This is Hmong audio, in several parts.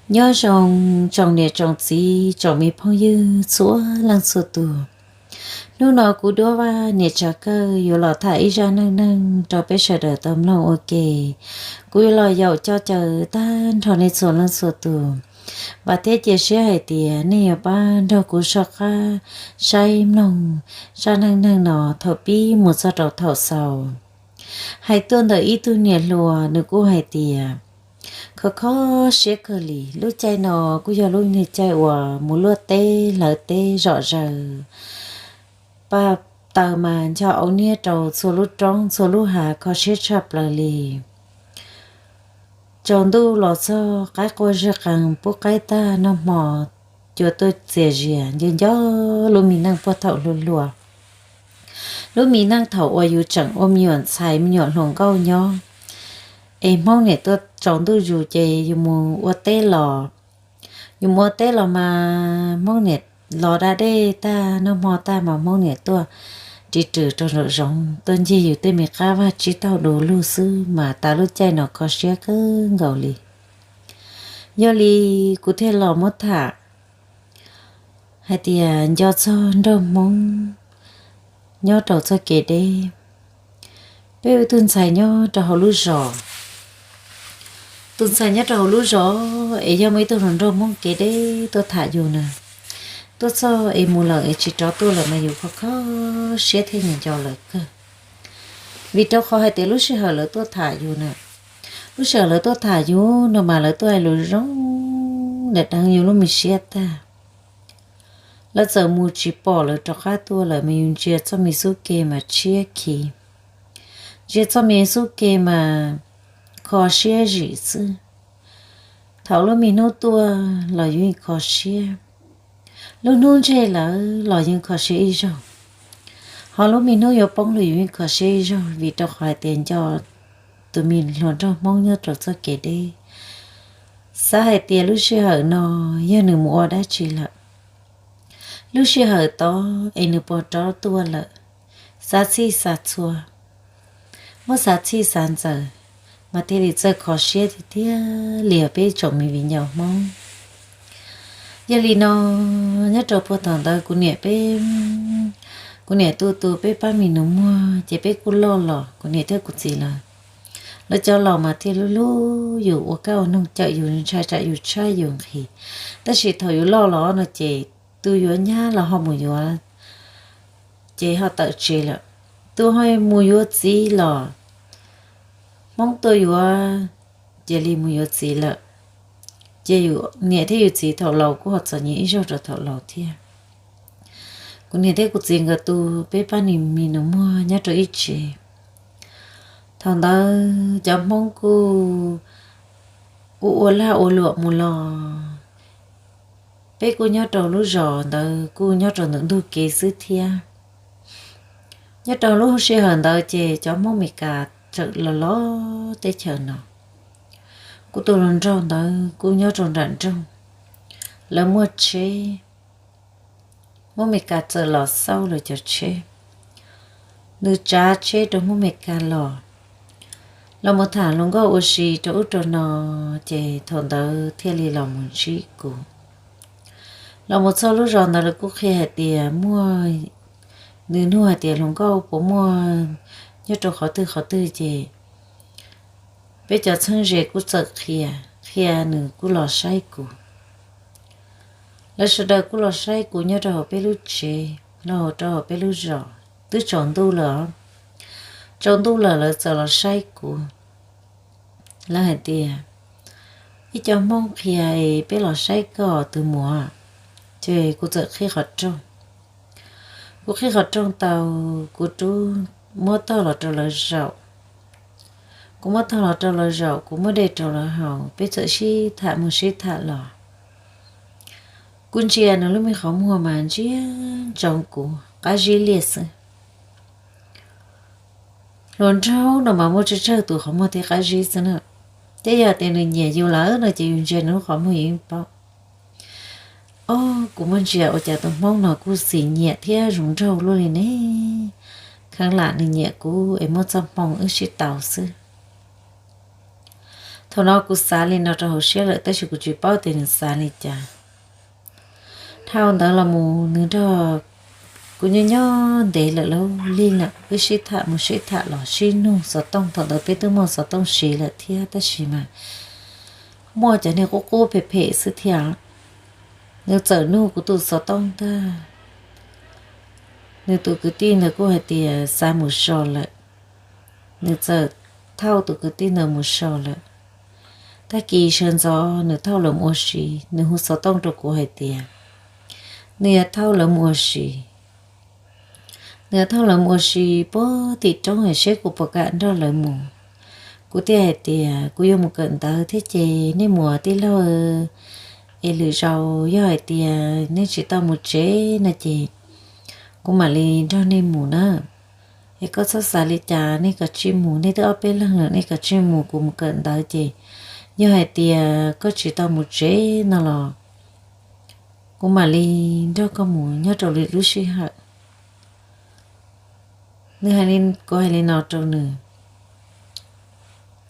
Nyob zoo tsoom niam tsoom txiv tsoom me phooj ywg txhua leej txhua tus. Hnub no kuv Duab Vaj niam Tsav Kawj yuav los tham ib zaj neej neeg rau peb sawv daws tau mloog ua ke. Kuv yuav los yaum coj caw tag nrho nej txhua leej txhua tus, vam thiab cia siab hais tias nej yuav pab nrog kuv soj qab saib mloog zaj neej neeg no thaum pib mus txog rau thaum xaus. Hais tuaj ntawm ib tug niam hluas, nws kuj hais tias, khov kho siab kawg li, lub caij no kuj yog lub niag caij uas mus luaj teb hlawv teb zom zaws, paj taws mas ncho au niab rau txhua lub roob txhua lub hav, kho siab tshaj plaws li. Tsaus ntuj los txog qaib qua zaj qees pub qaib tag, noj hmo cua tuaj txias zias, nco nco lub me neej puag thaum hluas hluas. Lub me neej thaum uas yus tseem ua me nyuam ntxhais me nyuam hluas nkauj nyob, es Hmoob niam tuaj tsaus ntuj zus ces yus mus ua teb los. Yus mus ua teb los mas Hmoob niam los da dej tag noj hmo tag mas Hmoob niam tuaj ris rws rau nraum zoov tuaj ncig yus tej me qab vaj tsib taug du lug xwb mas tas lub caij no kho siab kawg nkaus li. Yog li kuv thiaj los muab tham hais tias nco txog nraug Hmoob nyob rau txoj kev deb. Peb ua ib tug ntxhais nyob rau hauv lub zos. Tus ntxhais nyob rau hauv lub zos es yog muaj ib tug hluas nraug Hmoob kev deb tuaj tham yus na. Tuaj txog es mus lawm es tsis rov tuaj lawm mas yus khov kho siab thiab nco nco lawv kawg. Vim rau qhov hais tias lub sij hawm lawv tuaj tham yus na, lub sij hawm lawv tuaj tham yus no mas lawv tuaj hais lus zoo, deev yus lub me siab tag. Lawv txawm mus tsis pom lawv rov qab tuaj lawm mas yus ntsia txoj me xub ke mas tshiab khiv, ntsia txoj me xub ke mas kho siab zim xwb. Thaum lub me hnub tuaj los yus yeej kho siab, lub hnub ntseg lawm los yeej kho siab ib zaug, ho lub me hnub yuav poob los yus yeej kho siab ib zaug vim rau qhov hais tias nco tus me hluas nraug Hmoob nyob rau txoj kev deb. Xav hais tias lub sij hawm no yog nws mus ua dab tsi lawm, lub sij hawm tod es nws puas rov tuaj lawm. Xav txhij xav txhua, muab xav txhij xav ntxaws, mas thiaj li txawj kho siab tiag tiag li os peb tsoom me viv ncaus Hmoob. Yog li no, nyob rau puag thaum ntawd kuv niam peb, kuv niam tu tu peb pab me nus muag ces peb kuj loj los, kuv niam thiab kuv txiv lawv, lawv cov laus mas thiaj hlub hlub yus, ua kab ua noog cawm yus, ntshai tsam yus tshab yus nqhis. Tab sis thaum yus loj los no ces tus yuav nyab los ho mus yuav ces ho tawm tsev lawm, tus ho mus yuav txiv los Hmoob tuaj yuav, cia li mus yuav txiv lawm. Ces yus niam thiab yus txiv thaum laus kuj ho txom nyem ib zaug rau thaum laus thiab. Kuv niam thiab kuv txiv nkawd tu peb pab me nus muag nyob rau ib tsev. Thaum ntawd cov Hmoob kuj ua ua lag ua luam mus los, peb kuj nyob rau lub zos ntawd kuj nyob rau ntawm ntug kev xwb thiab. Nyob rau lub sij hawm ntawd ces cov Hmoob Meskas tseem los los teb chaws no. Kuv tus hluas nraug ntawd kuj nyob rau nram nroog, lawv muaj tsheb, Hmoob Meskas txawm los xauj lawv cov tsheb. Nws tsav tsheb rau Hmoob Meskas los, los mus tham hluas nkauj ua si rau ub rau no, ces thaum ntawd thiaj li los mus ntsib kuv. Los mus txog lub zos ntawd lawv kuj qhia hais tias muaj, nws nug hais tias hluas nkauj puas muaj nyob rau qhov twg qhov twg ces peb cov txheeb ze kuj txawm qhia, qhia nws kuj los saib kuv. Lawv sawv daws kuj los saib kuv nyob rau hauv peb lub tsev, los rau hauv peb lub zos. Twb tsaus ntuj lawm, tsaus ntuj lawm lawv txawm los saib kuv. Lawv hais tias, ib co Hmoob qhia es peb los saib koj tus muam. Ces kuv txawm qhib qhov rooj. Kuv qhib qhov rooj tau, kuv rub, muab tog los rau lawv zaum. Kuv muab tog los rau lawv zaum, kuv muab dej rau lawv haus, peb txawm sib tham mus sib tham los. Kuv ntsia nws lub me qhov muag mas ntsia ntsoov kuv qab zib liaj xwb. Hluas nraug no mas muaj tsawg tsawg tus qhov muag thiab qab zib xwb na. Thiab yog tias nws nyiam yus lawm no ces yus ntsia nws lub qhov muag yus yeej paub. Ob, kuv muab ntsia ua cas tus Hmoob no kuj xis nyiam thiab zoo nraug luaj li ne. Kheev lam nws nyiam kuv es muaj txoj hmoo wb sib tau xwb. Thaum no kuv xav li no rau hauv siab lawm tab sis kuv tsis paub tias nws xav li cas. Dhau ntawd los mus nws nrog kuv nyob nyob ntev lawm lauj, lig lawm, wb sib tham mus sib tham los sib nug xov tooj. Thaum ntawd peb twb muaj xov tooj siv lawm thiab tab sis mas muaj cov niag qub qub phem phem xwb thiab. Nws txawm nug kuv tus xov tooj ntag. Nws tus kwv tij ntawd kuj hais tias xav mus so lawm. Nws txawm thauj tus kwv tij ntawd mus so lawm. Tag kis sawv ntxov nws thauj lawv mus ua si, nws hu xov tooj rau kuv hais tias nws yuav thauj lawv mus ua si. Nws yuav thauj lawv mus ua si puag tim roob es seb kuv puas kam nrog lawv mus. Kuv thiaj hais tias kuv yuav mus kawm ntawv thiab ces nej mus tij laug, es lwm zaus yog hais tias nej tsis tau mus tsev no ces kuv mam li nrog nej mus na. Es koj txhob xav li cas, nej kav tsij mus, nej twb ob peb leeg lawm, nej kav tsij mus, kuv mus kawm ntawv ces yog hais tias koj tsis tau mus tsev no los kuv mam li nrog koj mus nyob rau lwm lub sij hawm. Nws hais li, kuv hais li no rau nws,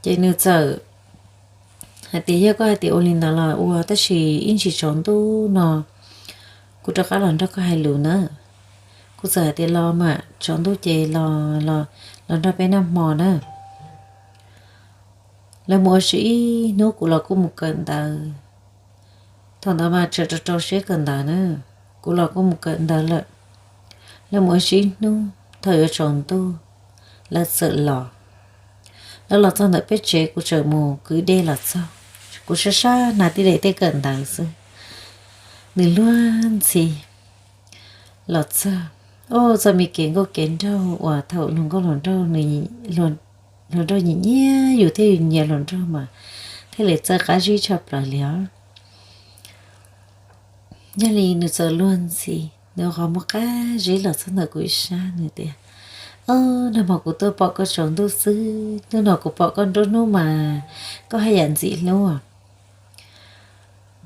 ces nws txawm hais tias yog koj hais tias ua li ntawd los ua, tab sis ib ntsis tsaus ntuj no kuv rov qab los nrog koj hais lus na. Kuv txawm hais tias los mas, tsaus ntuj ces los, los nrog peb noj hmo na. Lawv mus ua si ib hnub, kuv los kuj mus kawm ntawv. Thaum ntawd mas tseem rau rau siab kawm ntawv na, kuv los kuj mus kawm ntawv lawm. Lawv mus ua si ib hnub, thaum yuav tsaus ntuj lawv txawm los. Lawv los txog ntawm peb tsev, kuv tseem mus kwv dej los txog. Kuv sab sab hnav tij laug tej kawm ntawv xwb. Nws luag ntxhi los txog, o, txoj me kev nkauj kev nraug uas thaum hluas nkauj hluas nraug, hluas nraug nyiam nyiam yus thiab yus nyiam hluas nraug mas thiaj li txawj qab zib tshaj plaws li os. Yog li nws txawm luag ntxhi, nws qhov muag qab zib los txog ntawm kuv ib sab, nws tias, o, nag hmo kuv tuaj pom koj tsaus ntuj xwb, hnub no kuv pom koj nruab hnub mas koj haj yam ntxim hlub.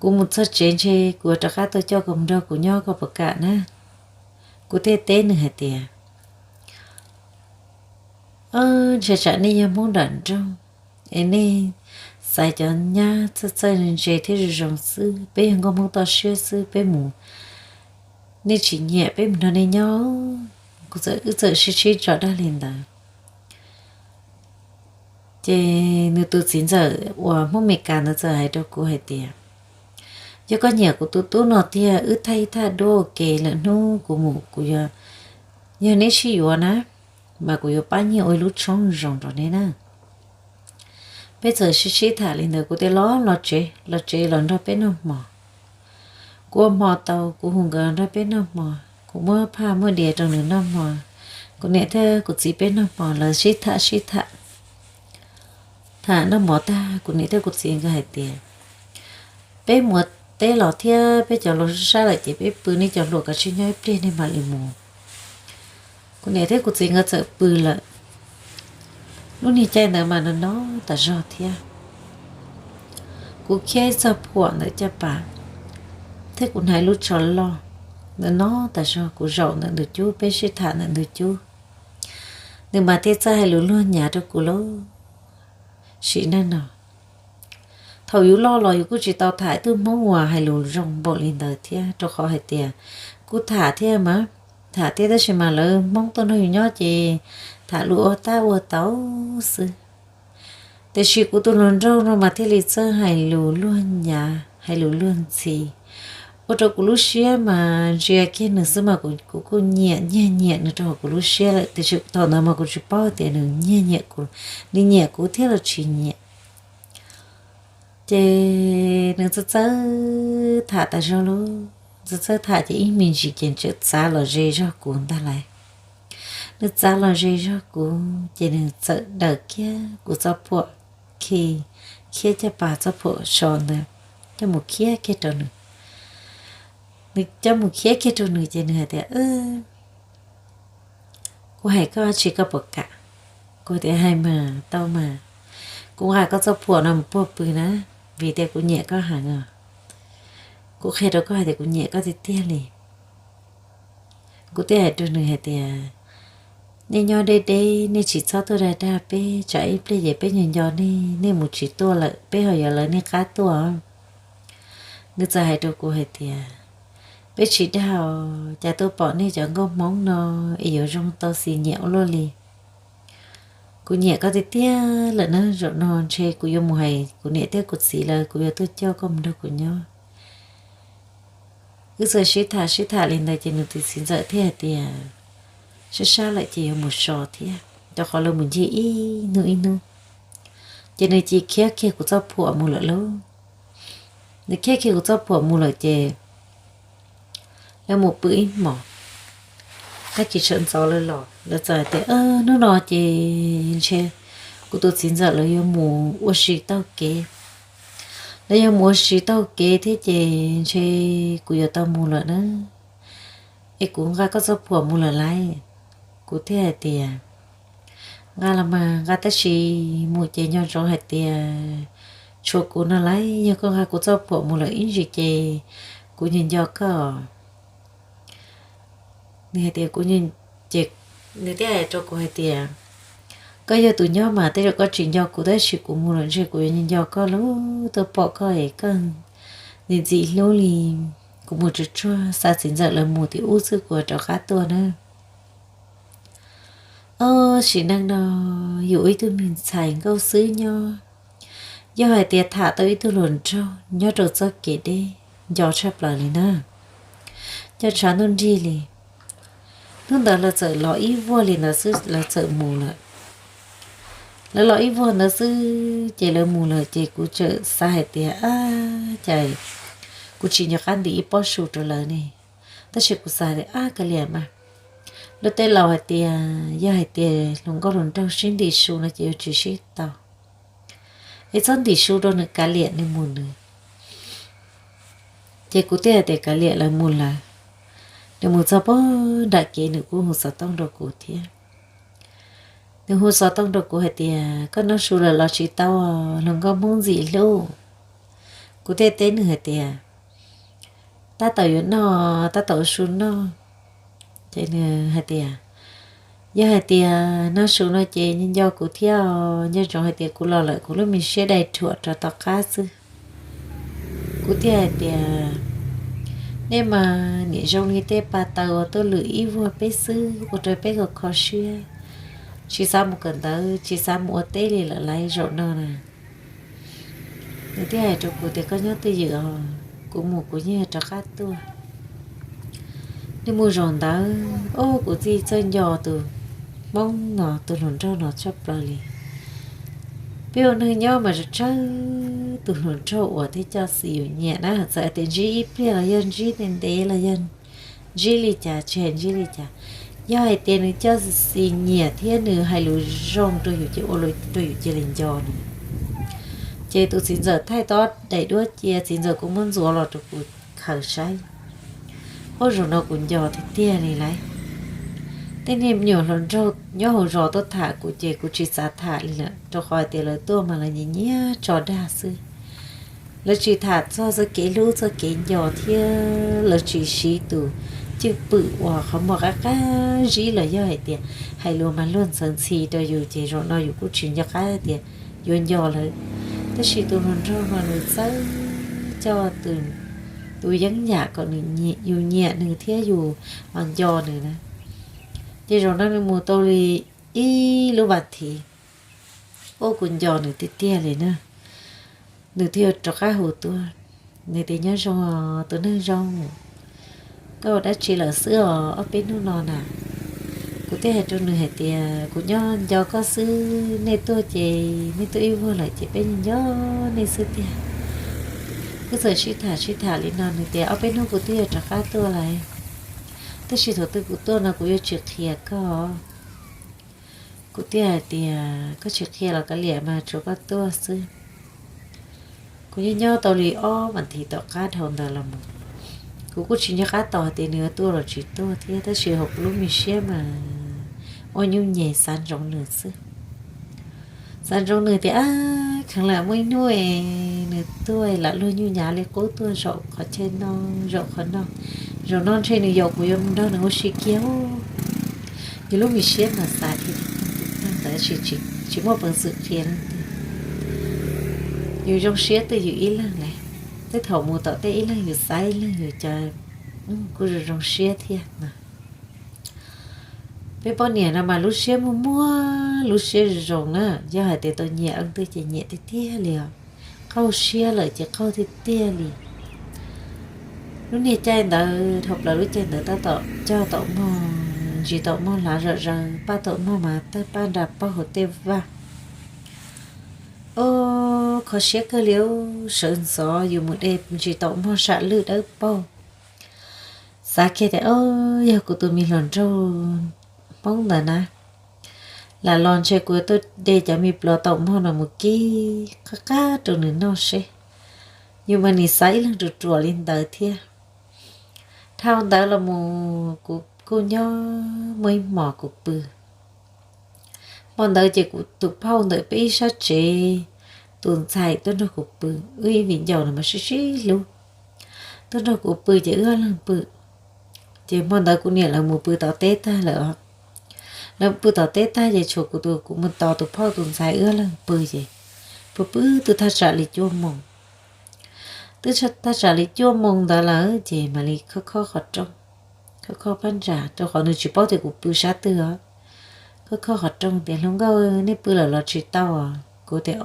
Kuv mus txog tsev ntshe kuv rov qab tuaj coj koj mus nrog kuv nyob, koj puas kam na? Kuv thiaj teb nws hais tias, o, ntshe tsam nej yog Hmoob nram nroog es nej xaiv cov nyab txawj txawj ntse thiab zoo zoo xwb, peb yog nkauj Hmoob toj siab xwb, peb mus, nej tsis nyiam peb mus nrog nej nyob. Kuv txawm, wb txawm sib sib tso dag li ntawd. Ces nws tus txiv ntxawm uas Hmoob Meskas ntawd txawm hais rau kuv hais tias, yog koj nyiam kuv tus tub no tiag, wb thaij ib thaj duab ua ke, lwm hnub kuv mus kuv yuav, yog neb sib yuav na, mas kuv yuav pab nyiaj ua ib lub tshoob zoo rau neb na. Peb txawm sib sib tham li ntawd, kuv thiaj los, los tsev, los tsev los nrog peb noj hmo. Kuv ua hmo tau, kuv hu nkawd nrog peb noj hmo, kuv muab phaj muab diav rau nws noj hmo, kuv niam thiab kuv txiv peb noj hmo, lawv sib tham sib tham. Tham noj mov tag, kuv niam thiab kuv txiv nkawd hais tias, peb mus teb los thiab, peb cov hluas sab sab lawm ces peb pw, nej cov hluas kav tsij nyob ib pliag nej mam li mus. Kuv niam thiab kuv txiv nkawd txawm pw lawm. Lub niag caij ntawd mas no no tas zog thiab. Kuv khiab ib txoj phuam ntawm caj pas, thiab kuv hnav ib lub tsho loj, no no tas zog, kuv zaum ntawm ntug cub, peb sib tham ntawm ntug cub. Nws mas thiaj txawj hais lus luag nyav rau kuv lauj. Sim neej no, thaum yus loj los yus kuj tsis tau tham ib tug Hmoob uas hais lus zoo npaum li ntawd thiab, rau qhov hais tias kuj tham thiab mas, tham thiab tab sis mas lawv Hmoob tuaj nrog yus nyob ces tham lus ua tab ua tau xwb. Tiam sis kuv tus hluas nraug no mas thiaj li txawj hais lus luag nyav, hais lus luag ntxhi, ua rau kuv lub siab mas ntsia kiag nws xwb mas kuv kuj nyiam, nyiag nyiam nws rau hauv kuv lub siab lawm. Tiam sis thaum ntawd mas kuv tsis paub tias nws nyiag nyiam kuv, nws nyiam kuv thiab los tsis nyiam. Ces nws txawj txawj tham tas zog lauj, txawj txawj tham ces ib me ntsis ces txawm txav los ze zog kuv ntag lauj. Nws txav los ze zog kuv ces nws txawm daws kiag kuv txoj phuam khi, khiab caj pas txoj phuam so ntawd coj mus khiab kiag rau nws. Nws coj mus khiab kiag rau nws ces nws hais tias, kuv hais koj tsis koj puas kam? Kuv tias hais mas tau mas, kuv nqa koj txoj phuam no mus puag pw na, vim tias kuv nyiam koj heev os. Kuv qhia rau koj hais tias kuv nyiam koj tiag tiag li. Kuv thiaj hais rau nws hais tias, nej nyob deb deb, nej tsis txhob tuaj dag dag peb, tsam ib pliag ces peb nco nco nej, nej mus tsis tuaj lawm, peb ho yuav lawv nej qab tuaj. Nws txawm hais rau kuv hais tias, peb tsis dag os, cas tuaj pom nej cov nkauj Hmoob no es yuav zoo tau xis nyiam ua luaj li. Kuv nyiam koj tiag tiag lawm na, zaum no ntshe kuv yuav mus hais kuv niam thiab kuv txiv lawv, kuv yuav tuaj coj koj mus nrog kuv nyob. Wb txawm sib tham sib tham li ntawd ces nws tus txiv ntxawm thiaj hais tias, sab sab lawm ces yuav mus so thiab, rau qhov lawv mus ncig ib hnub ib hnub. Ces nws cia khiav kiag kuv txoj phuam mus lawm lauj. Nws khiav kiag kuv txoj phuam mus lawm ces lawv mus pw ib hmos, tag kis sawv ntxov lawv los, lawv txawm hais tias, hnub no ces ntshe kuv tus txiv ntxawm lawv yuav mus ua si taug kev. Lawv yuav mus ua si taug kev thiab ces ntshe kuv yuav tau mus lawm na. Es kuv nqa koj txoj phuam mus lawm lauj. Kuv thiaj hais tias, nqa los mas nqa, tab sis mus ces nco ntsoov hais tias tshuav kuv no lauj, yog koj nqa kuv txoj phuam mus lawm ib ntsis ces kuv nco nco koj. Nws hais tias, nws thiaj hais rau kuv hais tias, koj yog tus nyob mas tej zaum koj tsis nco kuv, tab sis kuv mus lawm ntshe kuv yuav nco nco koj lauj, tuaj pom koj es koj ntxim ntxim hlub li. Kuv mus tsuag tsuag xa txiv ntxawm lawv mus tim ub xwb kuv rov qab tuaj na. Ob, sim neej no yus ua ib tug me ntxhais nkauj xwb nyob, yog hais tias tham tau ib tug hluas nraug nyob rau txoj kev deb, nco tshaj plaws li na. Nco tshav ntuj nrig li. Hnub ntawd lawv txawm los ib vuag li ntawd xwb lawv txawm mus lawm. Lawv los ib vuag ntawd xwb ces lawv mus lawm ces kuv txawm xav hais tias, ab, cas kuv tsis nco qab ntim ib pob su rau lawv ne. Tab sis kuv xav tias, ab, kav liam mas. Lub tej laus hais tias yog hais tias hluas nkauj hluas nraug sib ntim su no ces yuav tsis sib tau. Es txhob ntim su rau nws, kav liam nws mus nws. Ces kuv thiaj hais tias kav liam lawv mus lawv. Nws mus txog puag nram kev nws kuj hu xov tooj rau kuv thiab. Nws hu xov tooj rau kuv hais tias, koj noj su lawm los tsis tau, hluas nkauj Hmoob ntxim hlub. Kuv thiaj teb nws hais tias, tab tom yuav noj, tab tom ua su noj. Ces nws hais tias, yog hais tias noj su no ces nco nco kuv thiab, nco ntsoov hais tias kuv los lawm kuv lub me siab dai rhuam rau tom qab xwb. Kuv thiaj hais tias, nej mas niam zoo li tej pa taws uas tuaj lwm ib vuag peb xwb ua rau peb kho kho siab, tsis xav mus kawm ntawv tsis xav mus ua teb li lawm lauj zaum no na. Nws thiaj hais rau kuv tias, koj nyob twj ywm os, kuv mus kuv yeej rov qab tuaj. Nws mus zaum ntawd, o, kuv txij txawj nco tus Hmoob no, tus hluas nraug no tshaj plaws li. Peb ua neeg nyob mas tsawg tsawg tus hluas nraug uas thiaj coj xis yus nyiam na, txawm hais tias ntsib ib pliag los yog ntsib ntev ntev los yog ntsib li cas tsis hais ntsib li cas, yog hais tias nws coj xis nyiam thiab nws hais lus zoo rau yus ces ua rau yus cia li nco nws. Ces tus txiv ntxawm thaij tob daim duab cia, txiv ntxawm kuj muab ntxuav los rau kuv khaws saib. Ua zaum no kuv nco tiag tiag li lauj. Tej niag me nyuam hluas nraug nyob hauv zos tuaj tham kuv ces kuv tsis xav tham li lawm, rau qhov hais tias lawv tuaj mas lawv nyiam nyiam tso dag xwb. Lawv tsis tham txog txoj kev hlub txoj kev nco thiab lawv tsis siv tus cwj pwm uas qhov muag qab qab zib los yog hais tias hais lus mas luag ntxhawv ntxhi rau yus ces zaum no yus kuj tsis nco qab tias yuav nco lawv. Tab sis tus hluas nraug no nws txawj coj tus yeeb yam kom nws, yus nyiam nws thiab yus nco nws na. Ces zaum no nws mus tau li ib lub vas thiv, ua kuv nco nws tiag tiag li na. Nws thiaj rov qab hu tuaj, nws tias, nyob zoo tus neeg zoo, koj ua dab tsi lawm xwb os ob peb hnub no na? Kuv thiaj hais rau nws hais tias, kuv nyob nco koj xwb, nej tuaj ces nej tuaj ib vuag lawm ces peb nco nej xwb tiag. Wb txawm sib tham sib tham li no nws tias, ob peb hnub kuv twb yuav rov qab tuaj lawm, tab sis thaum twg kuv tuaj no kuv yuav tsis qhia koj. Kuv thiaj hais tias, koj tsis qhia los kav liam mas tsuav koj tuaj xwb. Kuv nyob nyob tau li ob vas thiv tom qab dhau ntawd los mus, kuv kuj tsis nco qab tos hais tias nws yuav tuaj los tsis tuaj thiab, tab sis hauv kuv lub me siab mas ua nyuj nyem xav ntsoov nws xwb. Xav ntsoov nws tias, ab, kheev lam muaj ib hnub es nws tuaj lam luag nyuj nyav li qub tuaj zaum qhov chaw no zaum qhov no, zaum no ntshe nws yaum kuv yuav mus nrog nws ua si kiag. Yus lub me siab mas xav tias tus tag ntawd tsis, tsis muaj peev xwm qhia leej twg. Yus zoo siab twj ywm ib leeg lawm, tej thaum mus tom tej ib leeg yus xav ib leeg yus cov kuj zoo zoo siab thiab no. Peb poj niam no mas lub siab muag muag, lub siab zoo zoo na, yog hais tias tau nyiam leej twg ces nyiam tiag tiag li os, qaug siab lawm ces qaug tiag tiag li. Lub niag caij ntawd dhau plaws lub caij ntawd tab tom cog taum mog, ntsis taum mog hlav zom zaws, paj taum mog mas tawg paj nra paug hauv tej vaj. Ob, kho siab kawg li, sawv ntxov yus mus de ntsis taum mog sam lwj dawb paug. Xav kiag tias ob, yog kuv tus me hluas nraug Hmoob ntawd na, lam los ntshe kuv tuaj de cov me pluav taum mog no mus kib qab qab rau nws noj seb. Yus mas nim xav ib leeg ruam ruam li ntawd thiab. Dhau ntawd los mus kuv kuj nyob muaj ib hmos kuv pw. Hmo ntawd ces kuv tus phauj ntawm peb ib sab tsev tus ntxhais tuaj nrog kuv pw, wb ib viv ncaus no mas sib sib hlub, tuaj nrog kuv pw ces wb ob leeg pw. Ces hmo ntawd kuv niam lawv mus pw tom teb tag lawm os. Lawv pw tom teb tag ces tshuav kuv tus, kuv mus tos tus phauj tus ntxhais wb ob leeg pw ces pw pw twb thaj tsam li cuaj moos. Twb thaj tsam li cuaj moos ntawd lawm ces mam li khob khob qhov rooj, khob khob phab ntsa, rau qhov nws tsis paub tias kuv pw sab twg os. Khob khob qhov rooj tias, Hluas nkauj, nej pw lawm los tsis tau? Kuv tias,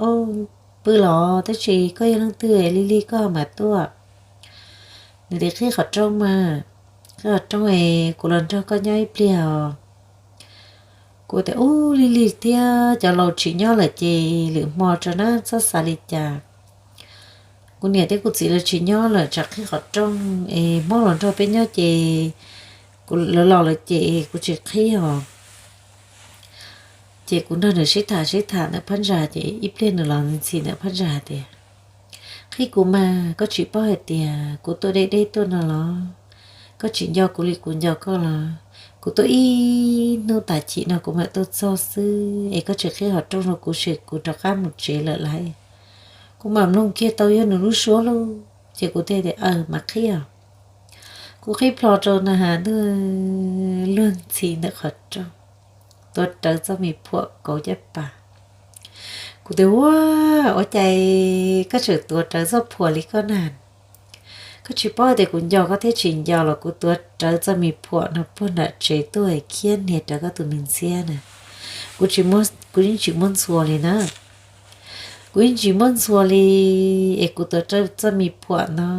Pw los, tab sis koj yog leej twg li li koj mam tuaj? Nws tias, Qhib qhov rooj mas, qhib qhov rooj es kuv los nrog koj nyob ib pliag os. Kuv tias, Ub, lig lig thiab, cov laus tsis nyob lawm ces lwm hmo tso na, txhob xav li cas. Kuv niam thiab kuv txiv lawv tsis nyob lawm, tsam qhib qhov rooj es Hmoob los nrog peb nyob ces kuv, lawv los lawm ces kuv tsis qhib os. Ces kuv nrog nws sib tham sib tham ntawm phab ntsa ces ib pliag nws los ntxhi ntawm phab ntsa hais tias, Qhib kuv mas, koj tsis paub hais tias kuv tuaj deb deb tuaj no los? Koj tsis nco kuv li kuv nco koj los? Kuv tuaj ib hnub tas chim no kuv mam tuaj txog xwb es koj tsis qhib qhov rooj rau kuv ces kuv rov qab mus tsev lawm lauj. Kuv mam mloog kiag tau yog nws lub suab lauj, ces kuv thiaj tias, Aws, mam qhib os. Kuv qhib plho rau na has ntuj, luag ntxhi ntawm qhov rooj, tuav rawv txoj me phuam kauv caj pas. Kuv tias, Ua, ua cas koj tseem tuav rawv txoj phuam li koj na? Koj tsis paub tias kuv nco koj thiab tsis nco los kuv tuav rawv txoj me phuam no puag nram tsev tuaj khiav nias rawv koj tus me ntxhiab na. Kuv, kuv yeej tsis muab ntxhua li na. Kuv yeej tsis muab ntxhua li, es kuv tuav rawv txoj me phuam no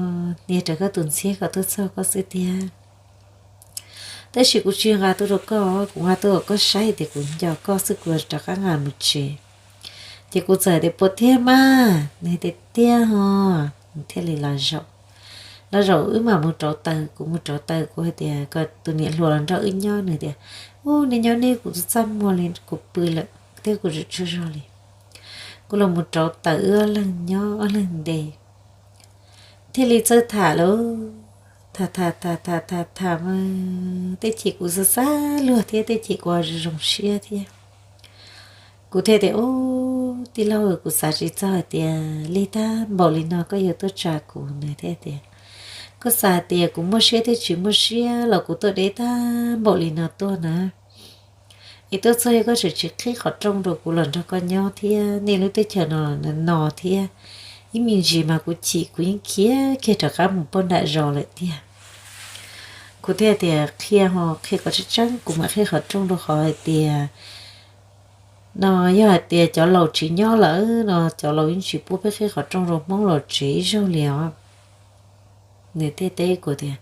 nias rawv koj tus ntxhiab kom tuaj txog koj xwb tiag. Tab sis kuv tsis nqa tuaj rau koj, kuv nqa tuaj kom koj saib tias kuv nco koj xwb kuv rov qab nqa mus tsev. Ces kuv txawm tias, Puas tiag mas? Nws tias, Tiag ho. Nws thiaj li los zaum. Los zaum wb mam mus rauv taws, kuv mus rauv taws, kuv hais tias kom tus niam hluas los nrog wb nyob, nws tias, Ub, nej nyob nej, kuv txaj muag li, kuv pw lawm thiab kuv tsis tsaug zog li. Kuv los mus rauv taws wb ob leeg nyob ob leeg nte. Thiaj li txawj tham lauj, tham tham tham tham tham tham mas tej chim kuv xav xav luag thiab tej chim kuv ho zoo siab thiab. Kuv thiaj tias, Ub, tij laug, kuv xav tsis txog hais tias lig tag npaum li no koj yuav tuaj tsa kuv. Nws thiaj tias, Koj xav hais tias kuv muaj siab thiab tsis muaj siab los kuv tuaj deb tag npaum li no tuaj na. Es tuaj txog yog koj tseem tsis qhib qhov rooj rau kuv los nrog koj nyob thiab, nej lub teb chaws no no thiab, ib me ntsis mas kuv chim kuv yeej khiav kiag rov qab mus pog nram zos lawm tiag. Kuv thiaj tias, Qhia ho, qhia kom tseeb tseeb kuv mam qhib qhov rooj rau qhov hais tias no yog hais tias cov laus tsis nyob lawm no cov laus yeej tsis pub peb qhib qhov rooj rau Hmoob los tsev ib zaug li os. Nws thiaj teb kuv tias,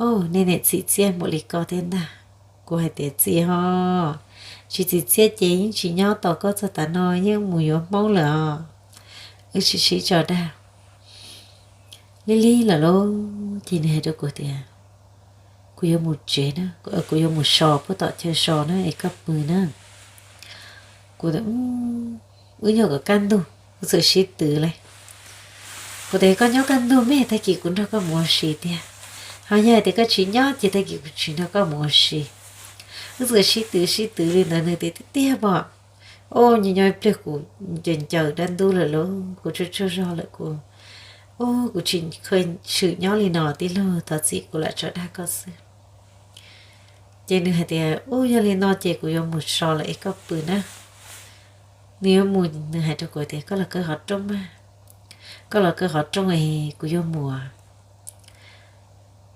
Au, nej niam txim txiaj npaum li koj thiab ntag. Kuv hais tias, Txiaj ho, tsis txim txiaj ces yeej tsis nyob tos koj txog tav no, yeej mus yuav Hmoob lawm os. Wb sib sib tso dag. Lig lig lawm lauj, ces nws hais rau kuv tias, Kuv yuav mus tsev na, kuv yuav mus so puag tom chaw so na es koj pw na. Kuv tias, Wb nyob kom kaj ntug, wb txawm sib twv li. Kuv tias, Koj nyob kaj ntug mas tag kis kuv nrog koj mus ua si tiag. Ho yog hais tias koj tsis nyob ces tag kis kuv tsis nrog koj mus ua si. Wb txawm sib twv sib twv li ntawd nws tias, Tiag tiag pom. Au, nyob nyob ib pliag kuv ncaws ncaws dab ntub lawm lauj, kuv tsaug tsaug zog lawm kuv. Au, kuv tsis kheev tshwm nyob li no tij laug, thov txim kuv lam tso dag koj xwb. Ces nws hais tias, Ub, yog li no ces kuv yuav mus so lawm es koj pw na. Nws yuav mus, nws hais rau kuv tias, Koj los kaw qhov rooj mas, koj los kaw qhov rooj es kuv yuav mus,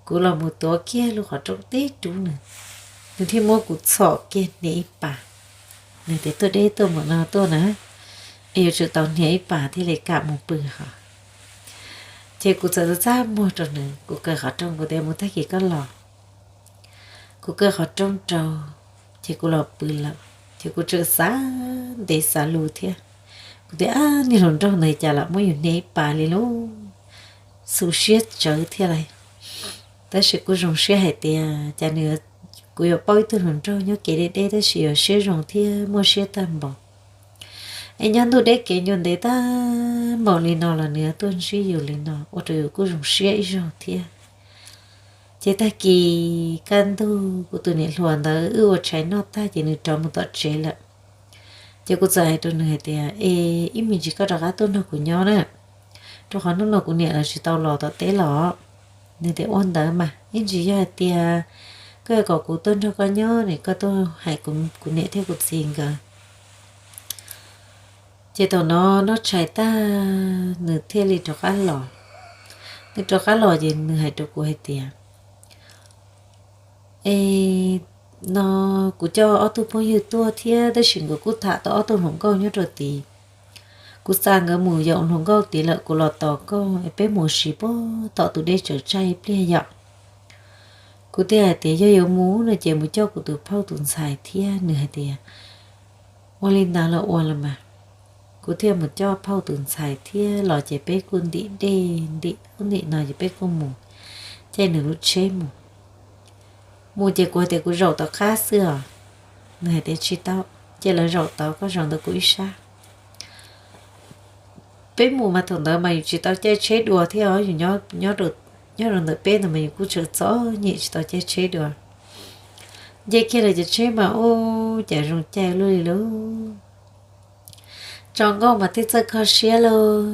kuv los mus tuav kiag lub qhov rooj tib rub nws. Nws thiaj muab kuv txhom kiag hnia ib pas. Nws tias, Tuaj deb tuaj mam no tuaj na, es yuav tsum tau hnia ib pas thiaj li kam mus pw hos. Ces kuv txawm txaj muag rau nws, kuv kaw qhov rooj, kuv tias, Mus tag kis koj los. Kuv kaw qhov rooj rau, ces kuv los pw lawm. Ces kuv tseem xav ntev xav lus thiab. Kuv tias, Ab, niag hluas nraug ntawd cas lam muab yus hnia ib pas li lub xu siab tsawv thiab lais. Tab sis kuv zoo siab hais tias cas nws, kuv yuav paub ib tug hluas nraug nyob kev deb deb tab sis yuav siab zoo thiab muaj siab tag npaum. Es nyob ntuj deb kev ncua ntev tag npaum li no los nws tuaj ntsib yus li no ua rau yus kuj zoo siab ib zaug thiab. Ces tag kis kaj ntug kuv tus niam hluas ntawd wb ua tshais noj tag ces nws rov mus tom tsev lawm. Ces kuv txawm hais rau nws hais tias, Es ib me ntsis koj rov qab tuaj nrog kuv nyob na, rau qhov hnub no kuv niam lawv tsis tau los tom teb los. Nws tias, Ua ntawd mas, ib ntsis yog hais tias koj yuav kom kuv tuaj nrog koj nyob ne, koj tuaj hais kuv niam thiab kuv txiv nkawd. Ces thaum no noj tshais tag nws thiaj li rov qab los. Nws rov qab los ces nws hais rau kuv hais tias, Es no kuv coj ob tug phooj ywg tuaj thiab tab sis nkawd kuj tham tau ob tug hluas nkauj nyob rau tid. Kuv xa nkawd mus yaum hluas nkauj tid lawm, kuv los tos koj es peb mus si puag tom tus dej tsaws tsag ib pliag yom. Kuv thiaj hais tias, Yog yuav mus no ces mus coj kuv tus phauj tus ntxhais thiab. Nws hais tias, Ua li ntawd los ua los mas. Kuv thiaj mus coj phauj tus ntxhais thiab los ces peb kuj ntim dej ntim ub ntim no ces peb kuj mus caij nws lub tsheb mus. Mus ces kuv hais tias, Kuv zaum tom qab xwb os. Nws hais tias, Tsis tau, cia lawv zaum tod, koj zaum ntawm kuv ib sab. Peb mus mas thaum ntawd mas yus tsis tau caij tsheb dua thiab os, yus nyob rau ntawm peb ntawd mas yus kuj tseem txom nyem tsis tau caij tsheb dua. Nce kiag lawm cov tsheb mas ub, cas zoo caij luaj li lauj. Tso nkauj mas thiaj txawj kho siab lauj.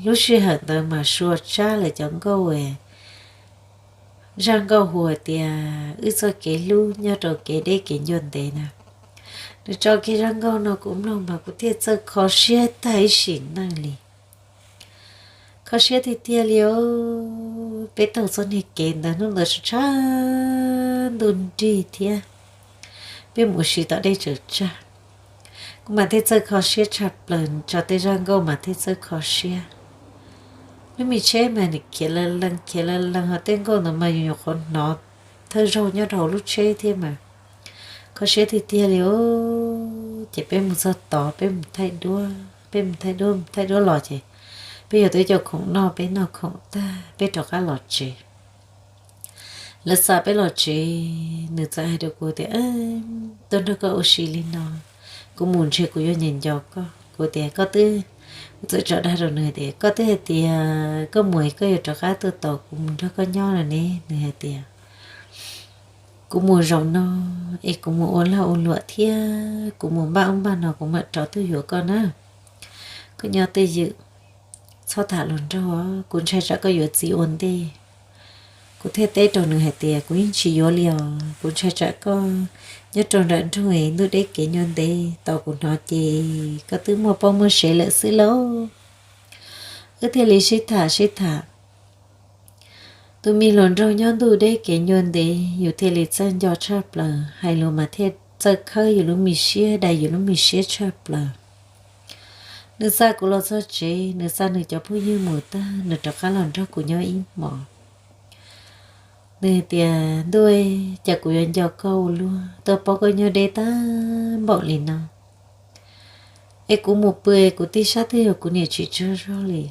Lub sij hawm ntawd mas sua tsab lawm cov nkauj, zaj nkauj hu hais tias wb txoj kev hlub nyob rau kev deb kev ncua ntev na. Nws tso kiag zaj nkauj no kuv mloog mas kuv thiaj txawj kho siab tag ib sim neej li. Kho siab tiag tiag li os. Peb taug txoj niag kev ntawd hnub ntawd tshav ntuj nrig thiab, peb mus ua si tom dej tsaws tsag. Kuv mas thiaj txawj kho siab tshaj plaws, tso tej zaj nkauj mas thiaj txawj kho siab. Lub me tsheb mas nws khiav la lees khiav la lees, ho tej nkauj ntawd mas yus nyuam qhuav hnov thawj zaug nyob rau hauv lub tsheb thiab mas. Kho siab tiag tiag li os. Ces peb mus txog tod peb mus thaij duab, peb mus thaij duab mus thaij duab los ces peb yog twb cov khoom noj, peb noj khoom tag peb rov qab los tsev. Lawv xa peb los tsev, nws txawm hais rau kuv tias, Tuaj nrog koj ua si li no, kuv mus ntshe kuv yuav nyiam nco koj. Kuv tias, Koj twb, kuv txawm tso dag rau nws hais tias, Koj twb hais tias koj mus es koj yuav rov qab tuaj tos kuv mus nrog koj nyob no ne. Nws hais tias, Kuv mus zaum no es kuv mus ua lag ua luam thiab kuv mus npaj ub npaj no kuv mam rov tuaj yuav koj na. Koj nyob twj ywm, txhob tham hluas nraug, kuv ntshai tsam koj yuav txiv ua ntej. Kuv thiaj teb rau nws hais tias, Kuv yeej tsis yuav li os, kuv ntshai tsam koj nyob rau nram nroog es ntuj deb kev ncua ntev, tos kuv hnov ces koj twb muaj poj muaj sev lawm xwb lauj. Wb thiaj li sib tham sib tham. Tus me hluas nraug nyob ntuj deb kev ncua ntev yus thiaj li txawj nco tshaj plaws, hais lus mas thiaj txawj khawb yus lub me siab, dai yus lub me siab tshaj plaws. Nws xa kuv los txog tsev, nws xa nws cov phooj ywg mus tag, nws rov qab los nrog kuv nyob ib hmos. Nws tias, Ntuj, cas kuv yuav nco koj ua luaj, tuaj paub koj nyob deb tag npaum li no. Es kuv mus pw es kuv tig sab twg yog kuv niam tsis tsaug zog li.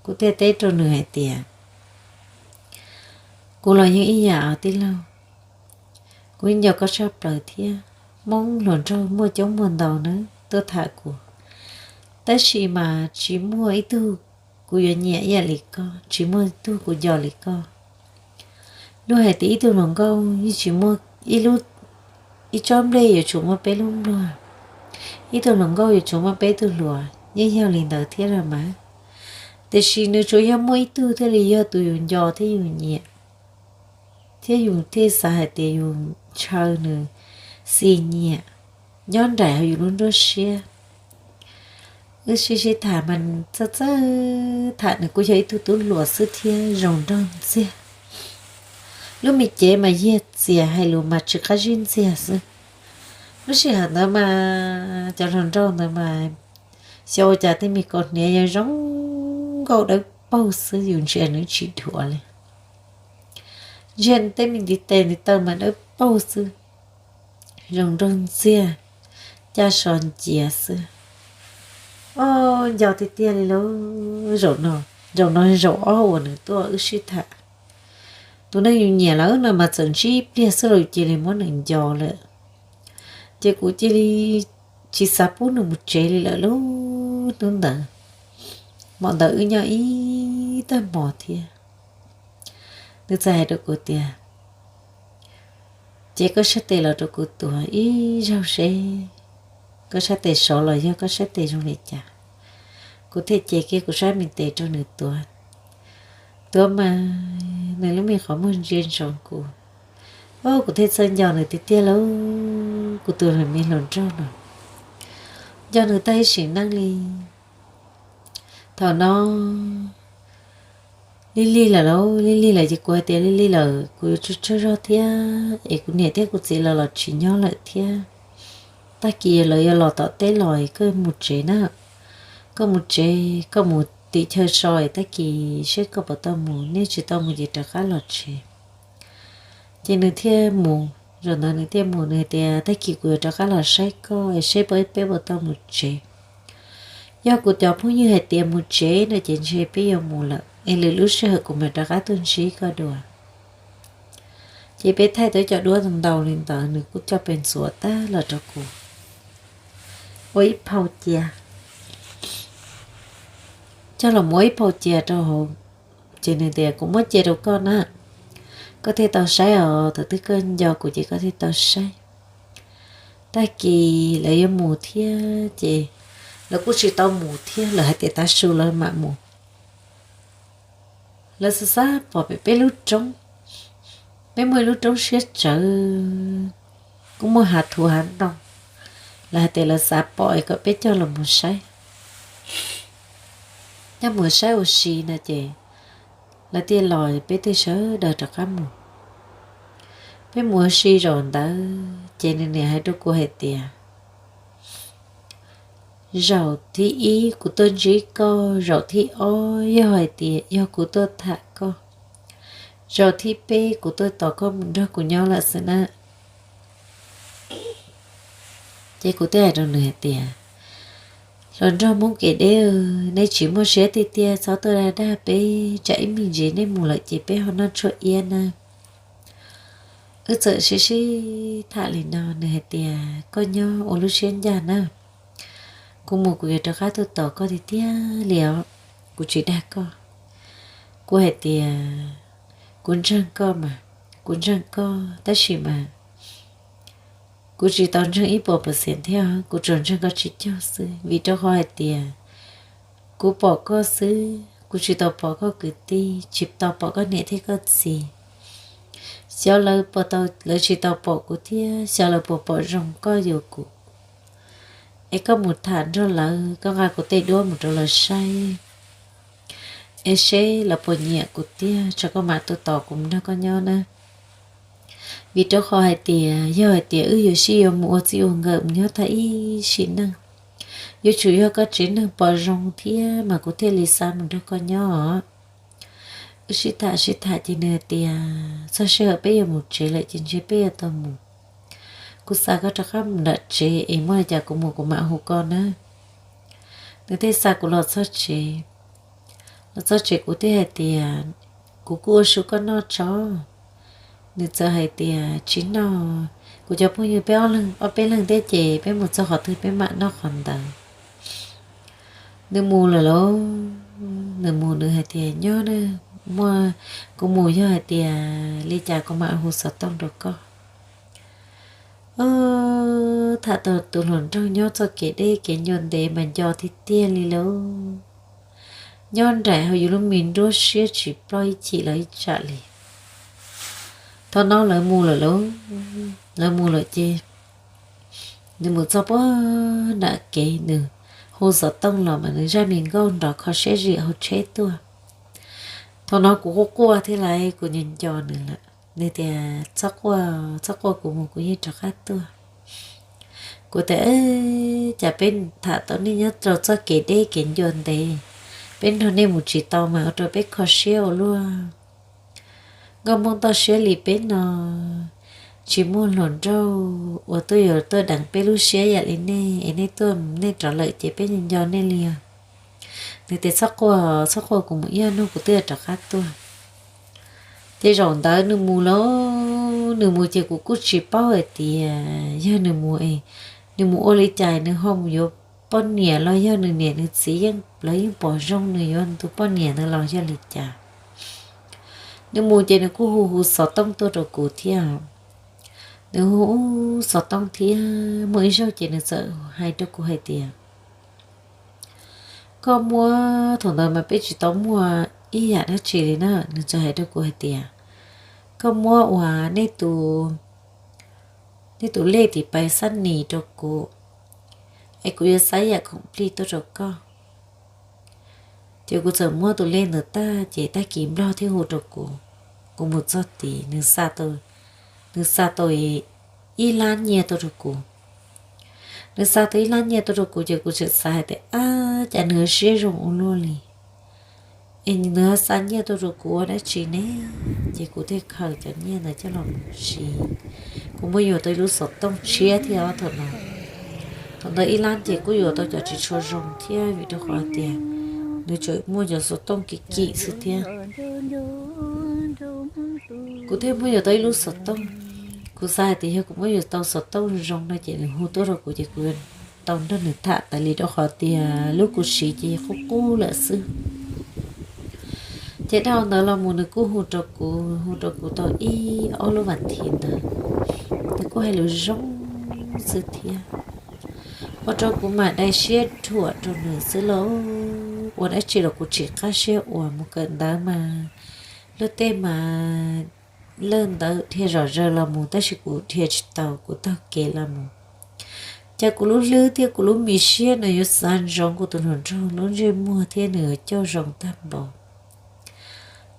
Kuv thiaj teb rau nws hais tias, Kuv los yeej ib yam os tij laug. Kuv yeej nco koj tshaj plaws thiab. Hmoob hluas nraug muaj coob muaj ntau na tuaj tham kuv, tab sis mas tsis muaj ib tug kuv yuav nyiam ib yam li koj, tsis muaj ib tug kuv nco li koj. Luag hais tias ib tug hluas nkauj yeej tsis muaj ib lub, ib tsob nplej yuav tsum muaj peb lub npluag, ib tug hluas nkauj yuav tsum muaj peb tug hluas, yeej yog li ntawd thiab los mas. Tiam sis nws tsuas yog muaj ib tug thiaj li yog tus yus nco thiab yus nyiam, thiab yus thiaj xav hais tias yus ntshaw nws xi nyiam nyob nraim hauv yus lub nruab siab. Wb sib sib tham mas txawj txawj tham, nws kuj yog ib tug tub hluas xwb thiab zoo nraug ntxiag. Lub me cev mas yiag txias, hais lus mas tsis qab zib ntxiag xwb. Lub sij hawm ntawd mas cov hluas nraug ntawd mas xyov ua cas tej me kaus hniav yog zoo nkauj dawb paug xwb, yus ntsia nws tsis dhuav li. Ntsia tej me ntiv tes ntiv taw mas dawb paug xwb, zoo nraug ntxiag, caj so nciav xwb. Ob, nco tiag tiag li lauj. Zaum no, zaum no zaum ob uas nws tuaj wb sib tham. Tus neeg yus nyiam lawm no mas txawm ntsib pliag xwb los yus cia li muab nws nco lawm. Ces kuv cia li tsis xav pub nws mus tsev li lawm lub hnub ntawd. Hmo ntawd wb nyob ib tag hmo thiab. Nws txawm hais rau kuv tias, ces koj sab tes los rau kuv tuav ib zaug seb koj sab tes sov los yog koj sab tes zoo li cas. Kuv thiaj cev kiag kuv sab me tes rau nws tuav. Tuav mas nws lub me qhov muag ntsia ntsoov kuv. Kuv thiaj txawj nco nws tiag tiag lauj, kuv tus me hluas nraug no. Nco nws tag ib sim neej li. Thaum no lig lig lawm lauj, lig lig lawm ces kuv hais tias lig lig lawm kuv yuav tsum tsaug zog thiab es kuv niam thiab kuv txiv lawv los tsis nyob lawm thiab. Tag kis lawv yuav los tom teb los es koj mus tsev na. Koj mus tsev, koj mus tim chaw so es tag kis seb koj puas tau mus, nej tsis tau mus ces rov qab los tsev. Ces nws thiaj mus, zaum ntawd nws thiaj mus, nws hais tias tag kis kuv yuav rov qab los saib koj es seb peb puas tau mus tsev. Yog kuv cov phooj ywg hais tias mus tsev no ces ntshe peb yuav mus lawm es lwm lub sij hawm kuv mam rov qab tuaj ntsib koj dua. Ces peb thaij tau cov duab ntau li ntawd, nws kuj coj pes ntxuav tag los rau kuv ua ib phau cia. Coj los mus ua ib phau cia rau hauv, ces nws tias kuv muab cia rau koj na, koj thiaj tau saib os, thaum twg koj nco kuv ces koj thiaj tau saib. Tag kis lawv yuav mus thiab ces lawv kuj tsis tau mus thiab, lawv hais tias tav su lawv mam mus. Lawv xav xav pom pem peb lub roob, peb muaj ib lub roob siab tsawv, kuj muaj hav thuv hav ntoo. Lawv hais tias lawv xav pom es kom peb coj los mus saib. Coj mus saib ua si no ces lawv thiaj los, peb thiaj sawv daws rov qab mus. Peb mus ua si zaum ntawd ces nws niam hais rau kuv hais tias, zaum thib ib kuv tuaj ntsib koj, zaum thib ob yog hais tias yog kuv tuaj tham koj, zaum thib peb kuv tuaj tos koj mus nrog kuv nyob lawm xwb na. Ces kuv thiaj hais rau nws hais tias, hluas nraug Hmoob kev deb, nej tsis muaj siab tiag tiag, txhob tuaj dag dag peb, tsam ib me ntsis nej mus lawm ces peb ho noj tshuaj iab na. Wb txawm sib sib tham li no, nws hais tias koj nyob ua lub siab ncaj na, kuv mus kuv yuav rov qab tuaj tos koj tiag tiag li os, kuv tsis dag koj. Kuv hais tias kuv ntseeg koj mas, kuv ntseeg koj tab sis mas kuv tsis tau ntseeg ib puas percent thiab, kuv tsuas ntseeg koj tsib caug xwb, vim rau qhov hais tias kuv pom koj xwb, kuv tsis tau pom koj kwv tij, tsis tau pom koj niam thiab koj txiv. Xyov lawv puas tau, lawv tsis tau pom kuv thiab xyov lawv puas pom zoo koj yuav kuv. Es koj mus tham nrog lawv, koj nqa kuv tej duab mus rau lawv saib, es seb lawv puas nyiam kuv tiag, tsam koj mam tuaj tos kuv mus nrog koj nyob na. Vim rau qhov hais tias yog hais tias wb yuav sib yuav mus ua txij ua nkawm mus nyob tag ib sim neej, yuav tsum yog koj tsev neeg pom zoo thiab mas kuv thiaj li xav mus nrog koj nyob os. Wb sib tham sib tham ces nws hais tias txog sij hawm peb yuav mus tsev lawm ces ntshe peb yuav tau mus. Kuv xav koj rov qab mus nram tsev es muaj li cas kuv mus kuv mam hu koj na. Nws thiaj xa kuv los txog tsev. Los txog tsev kuv thiaj hais tias kuv kuj ua su koj noj tso. Nws txawm hais tias tsis noj, kuv cov phooj ywg peb ob peb leeg thiab ces peb mus txog qhov twg peb mam noj qhov ntawd. Nws mus lawm lauj, nws mus nws hais tias nyob na, muaj, kuv mus yog hais tias li cas kuv mam hu xov tooj rau koj. Tham tau tus hluas nraug nyob txoj kev deb kev ncua ntev mas nco tiag tiag li lauj. Nyob nraim hauv yus lub me nruab siab tsis ploj ib chim los ib tsam li. Thaum no lawv mus lawm lauj, lawv mus lawm ces nws mus txog puag nram kev, nws hu xov tooj los mas nws zaj me nkauj nrov kho siab zim hauv tsheb tuaj. Thaum no kuv quaj quaj thiab lauj, kuv nco nco nws lawm. Nws tias, Txhob quaj, txhob quaj, kuv mus kuv yeej rov qab tuaj. Kuv tias, Cas peb tham tau nej nyob rau txoj kev deb kev ncua ntev, peb nrog nej mus tsis tau mas ua rau peb kho siab ua luaj. Nkauj Hmoob toj siab li peb no, tsis muaj hluas nraug uas tuaj yuav tuaj deev peb lub siab yam li nej, es nej tuaj nej rov lawm ces peb nco nco nej li os. Nws tias, Txhob quaj, txhob quaj, kuv mus ib ob hnub kuv twb rov qab tuaj. Ces zaum ntawd nws mus lauj, nws mus ces kuv kuj tsis paub hais tias yog nws mus es nws mus ua li cas, nws ho mus yuav poj niam los yog nws niam nws txiv yeej, lawv yeej pom zoo nws yuav tus poj niam ntawd los yog li cas. Nws mus ces nws kuj hu hu xov tooj tuaj rau kuv thiab. Nws hu xov tooj thiab muaj ib zaug ces nws txawm hais rau kuv hais tias, Koj muab, thaum ntawd mas peb tsis tau muaj ib yam dab tsi li na, nws txawm hais rau kuv hais tias, Koj muab uas nej tus, nej tus lej tiv pais xab nis rau kuv, es kuv yuav xa yam khoom plig tuaj rau koj. Ces kuv txawm muab tus lej ntawd tag ces tag kis nplog thiaj hu rau kuv. Kuv mus txog tid, nws xa tau ib lab nyiaj tuaj rau kuv. Nws xa tau ib lab nyiaj tuaj rau kuv ces kuv txawm xav hais tias, Ab, cas nws siab zoo ua luaj li, es nws xa nyiaj tuaj rau kuv ua dab tsi ne? Ces kuv thiaj khaws cov nyiaj ntawd coj los mus siv. Kuv muab yuav tau ib lub xov tooj tshiab thiab os thaum no. Thaum ntawd ib lab ces kuj yuav tau cov tsis tshua zoo thiab vim rau qhov tias nws tseem muaj cov xov tooj kim kim xwb thiab. Kuv thiaj muab yuav tau ib lub xov tooj. Kuv xav hais tias yog kuv muab yuav tau xov tooj zoo no ces nws hu tuaj rau kuv ces kuv tau nrog nws tham tas li rau qhov tias lub kuv siv ces qub qub lawm xwb. Ces dhau ntawd los mus nws kuj hu rau kuv, hu rau kuv tau ib ob lub vas thiv ntawd, nws kuj hais lus zoo xwb thiab. Ua rau kuv mam dai siab dhuam rau nws xwb lauj. Ua dab tsi los kuv tsis qab siab ua, mus kawm ntawv mas luag tej mas lawj ntawv dhia zom zaws los mus tab sis kuv dhia tsis tau, kuv taug kev los mus. Cas kuv lub hlwb thiab kuv lub me siab no yuav xav ntsoov kuv tus hluas nraug lub ntsej muag thiab nws yuav coj zoo tag npaum.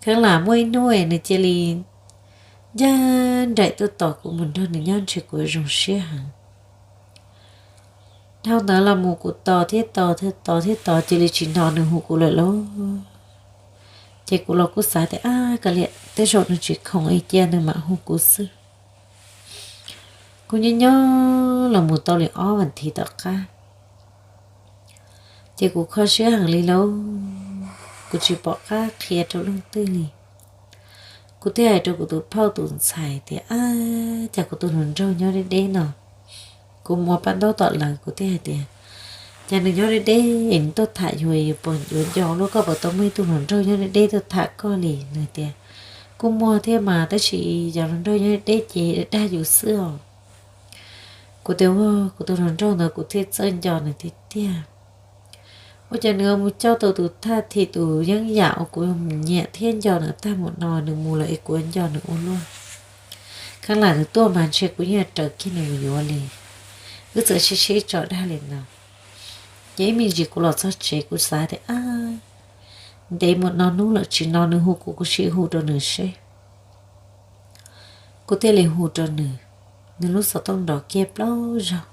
Kheev lam muaj ib hnub es nws cia li ncaj nraim tuaj tos kuv mus nrog nws nyob ntshe kuv zoo siab heev. Dhau ntawd los mus kuv tos thiab tos thiab tos thiab tos cia li tsis hnov nws hu kuv lawm lauj. Ces kuv los kuj xav tias, Ab, kav liam, tej zaum nws tsis khoom es cia nws mam hu kuv xwb. Kuv nyob nyob los mus tau li ob vas thiv tom qab, ces kuv kho siab heev li lauj. Kuv tsis pom qab qhia rau leej twg li. Kuv thiaj hais rau kuv tus phauj tus ntxhais tias, Ab, cas kuv tus hluas nraug nyob deb deb no. Kuv mus ua paj ntaub tom lawv, kuv thiaj hais tias, Cas nws nyob deb deb es nws tuaj tham yus, yus puas yuav nco luaj, koj puas tau muaj ib tug hluas nraug nyob deb deb tuaj tham koj li? Nws tias, Kuj muaj thiab mas tab sis cov hluas nraug nyob deb deb ces dag yus xwb os. Kuv tias, Ua, kuv tus hluas nraug ntawd kuv thiaj txawj nco nws tiag tiag. Ua cas nws mus coj tau tus thaj thim tus yeeb yam uas kuv nyiam thiab nco nws tag mus no, nws mus lawm es kuv nco nws ua luaj. Kheev lam nws tuaj mas ntshe kuv yeej raws kiag nws mus yuav li. Wb txawm sib sib tso dag li no. Ces ib me ntsis kuv los txog tsev kuv xav tias, Ab, ntev mus no hnub lawm tsis no nws hu kuv, kuv sim hu rau nws seb. Kuv thiaj li hu rau nws, nws lub xov tooj nrov kiag plaub zaug,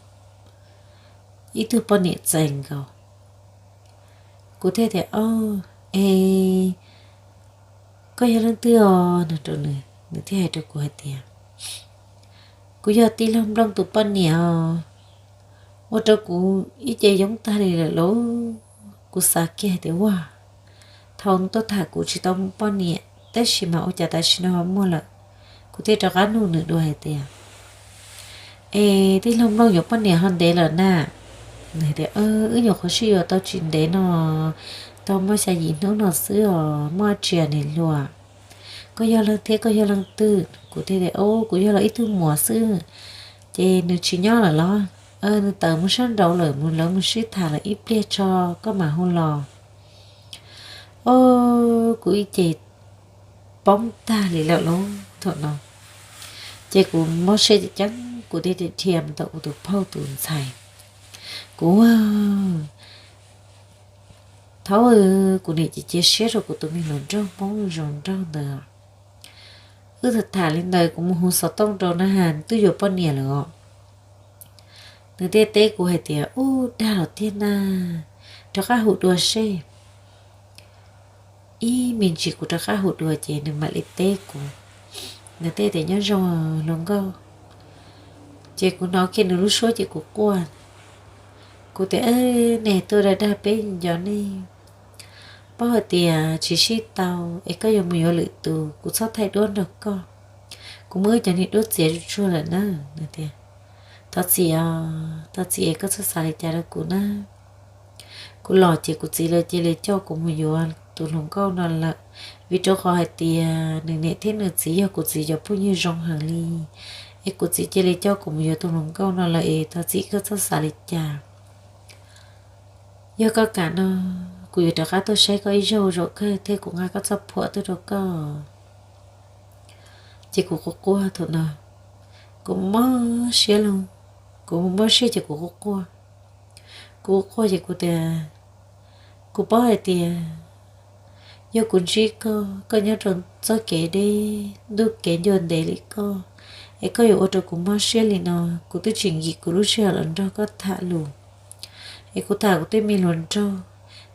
ib tug poj niam txais nkaus. Kuv thiaj tias, O, es koj yog leej twg os? No rau nws, nws thiaj hais rau kuv hais tias, Kuv yog tij laug Nplooj tus poj niam os. Ua rau kuv ib ce yoob tag li lawm lauj. Kuv xav kiag hais tias, Ua, thaum tuaj tham kuv tsis tau muaj poj niam tab sis mas ua cas tam sim no ho muaj lawm. Kuv thiaj rov qab nug nws dua hais tias, Es tij laug Nplooj yuav poj niam ho ntev lawm na? Nws tias, Wb nyuam qhuav sib yuav tau tsis ntev no, tau muaj xya yim hnub no xwb os, muaj tsis niam hluas. Koj yog leej twg thiab koj yog leej twg? Kuv thiaj tias, O, kuv yog los ib tug muam xwb. Ces nws tsis nyob lawm los? Nws tawm mus sab nraud lawm, mus lawv mus sib tham lawm ib pliag tso koj mam hu los. O, kuv ib ce poob tag li lawm lauj thaum no. Ces kuv mob siab ceev ceev, kuv thiaj dhia mus tom kuv tus phauj tus ntxhais. Kuv, thaum kuv niam ces cia siab rau kuv tus me hluas nraug Hmoob zoo nraug ntawd. Wb tham li ntawd kuv mus hu xov tooj rau na has twb yuav poj niam lawm os. Nws thiaj teb kuv hais tias, ub, dag los tiag na, rov qab hu dua seb. Ib me ntsis kuv rov qab hu dua ces nws mam li teb kuv. Nws teb tias, nyob zoo hluas nkauj. Ces kuv hnov kiag nws lub suab ces kuv quaj. Kuv tias, nej tuaj dag dag peb nco nej, paub hais tias tsis sib tau es koj yuav mus yuav lwm tus, kuv txhob thaij duab nrog koj. Kuv muab wb cov niag duab txiav tsuag tsuag lawm na. Nws tias, thov txim os, thov txim es koj txhob xav li cas rau kuv na. Kuv los ces kuv txiv lawv cia li coj kuv mus yuav tus hluas nkauj no lawm, vim rau qhov hais tias nws niam thiab nws txiv yog kuv txiv cov phooj ywg zoo heev li, es kuv txiv cia li coj kuv mus yuav tus hluas nkauj no lawm es thov txim koj txhob xav li cas. Yog koj kam no, kuv yuav rov qab tuaj saib koj ib zaug zaum kawg thiab kuv nqa koj txoj phuam tuaj rau koj. Ces kuv quaj quaj thaum no, kuv mob siab lug, kuv mob siab ces kuv quaj quaj. Kuv quaj ces kuv tias, kuv paub hais tias yog kuv ntsib koj, koj nyob rau txoj kev deb, ntuj kev ncua ntev li koj, es koj yuav ua rau kuv mob siab li no. Kuv twb tsis nkim kuv lub sij hawm los nrog koj tham lus, es kuv tham kuv tej me hluas nraug,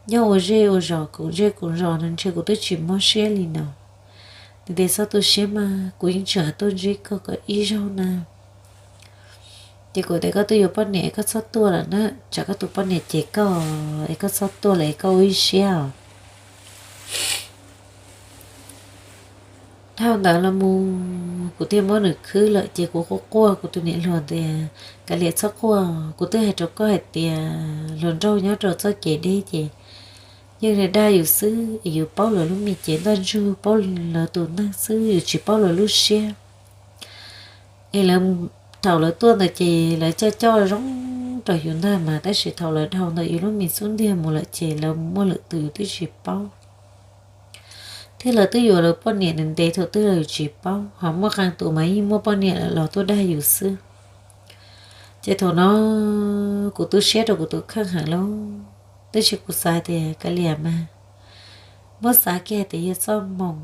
nyob ua zej ua zos, koom zej koom zos no ntshe kuv twb tsis mob siab li no. Nws tias, txhob tu siab mas, kuv yeej tseem tuaj ntsib koj kom ib zaug na. Ces kuv tias, koj twb yuav poj niam koj txhob tuaj lawm na, tsam koj tus poj niam cem koj es koj txhob tuaj lawm es koj ua ib siab os. Dhau ntawd los mus kuv thiaj muab nws khwb lawm ces kuv quaj quaj, kuv tus niam hluas tias, kav liam txhob quaj, kuv twb hais rau koj hais tias hluas nraug nyob rau txoj kev deb ces yeej dag yus xwb, es yus paub lawv lub me cev ntaj ntsug, paub lawv tus neeg xwb, yus tsis paub lawv lub siab. Es lawv, thaum lawv tuaj ntawd ces lawv coj coj zoo rau yus ntag mas, tab sis thaum lawv dhau ntawm yus lub me xub ntiag mus lawm ces lawv muaj lwm tus yus twb tsis paub. Thiab lawv twb yuav lawv poj niam ntev ntev thaum twg los yus tsis paub, ho muaj qee tus mas yeej muaj poj niam lawm los tuaj dag yus xwb. Ces thaum no kuv tu siab rau kuv tus kheej heev lauj, tab sis kuv xav tias kav liam mas, muab xav kiag tias yog txoj hmoo,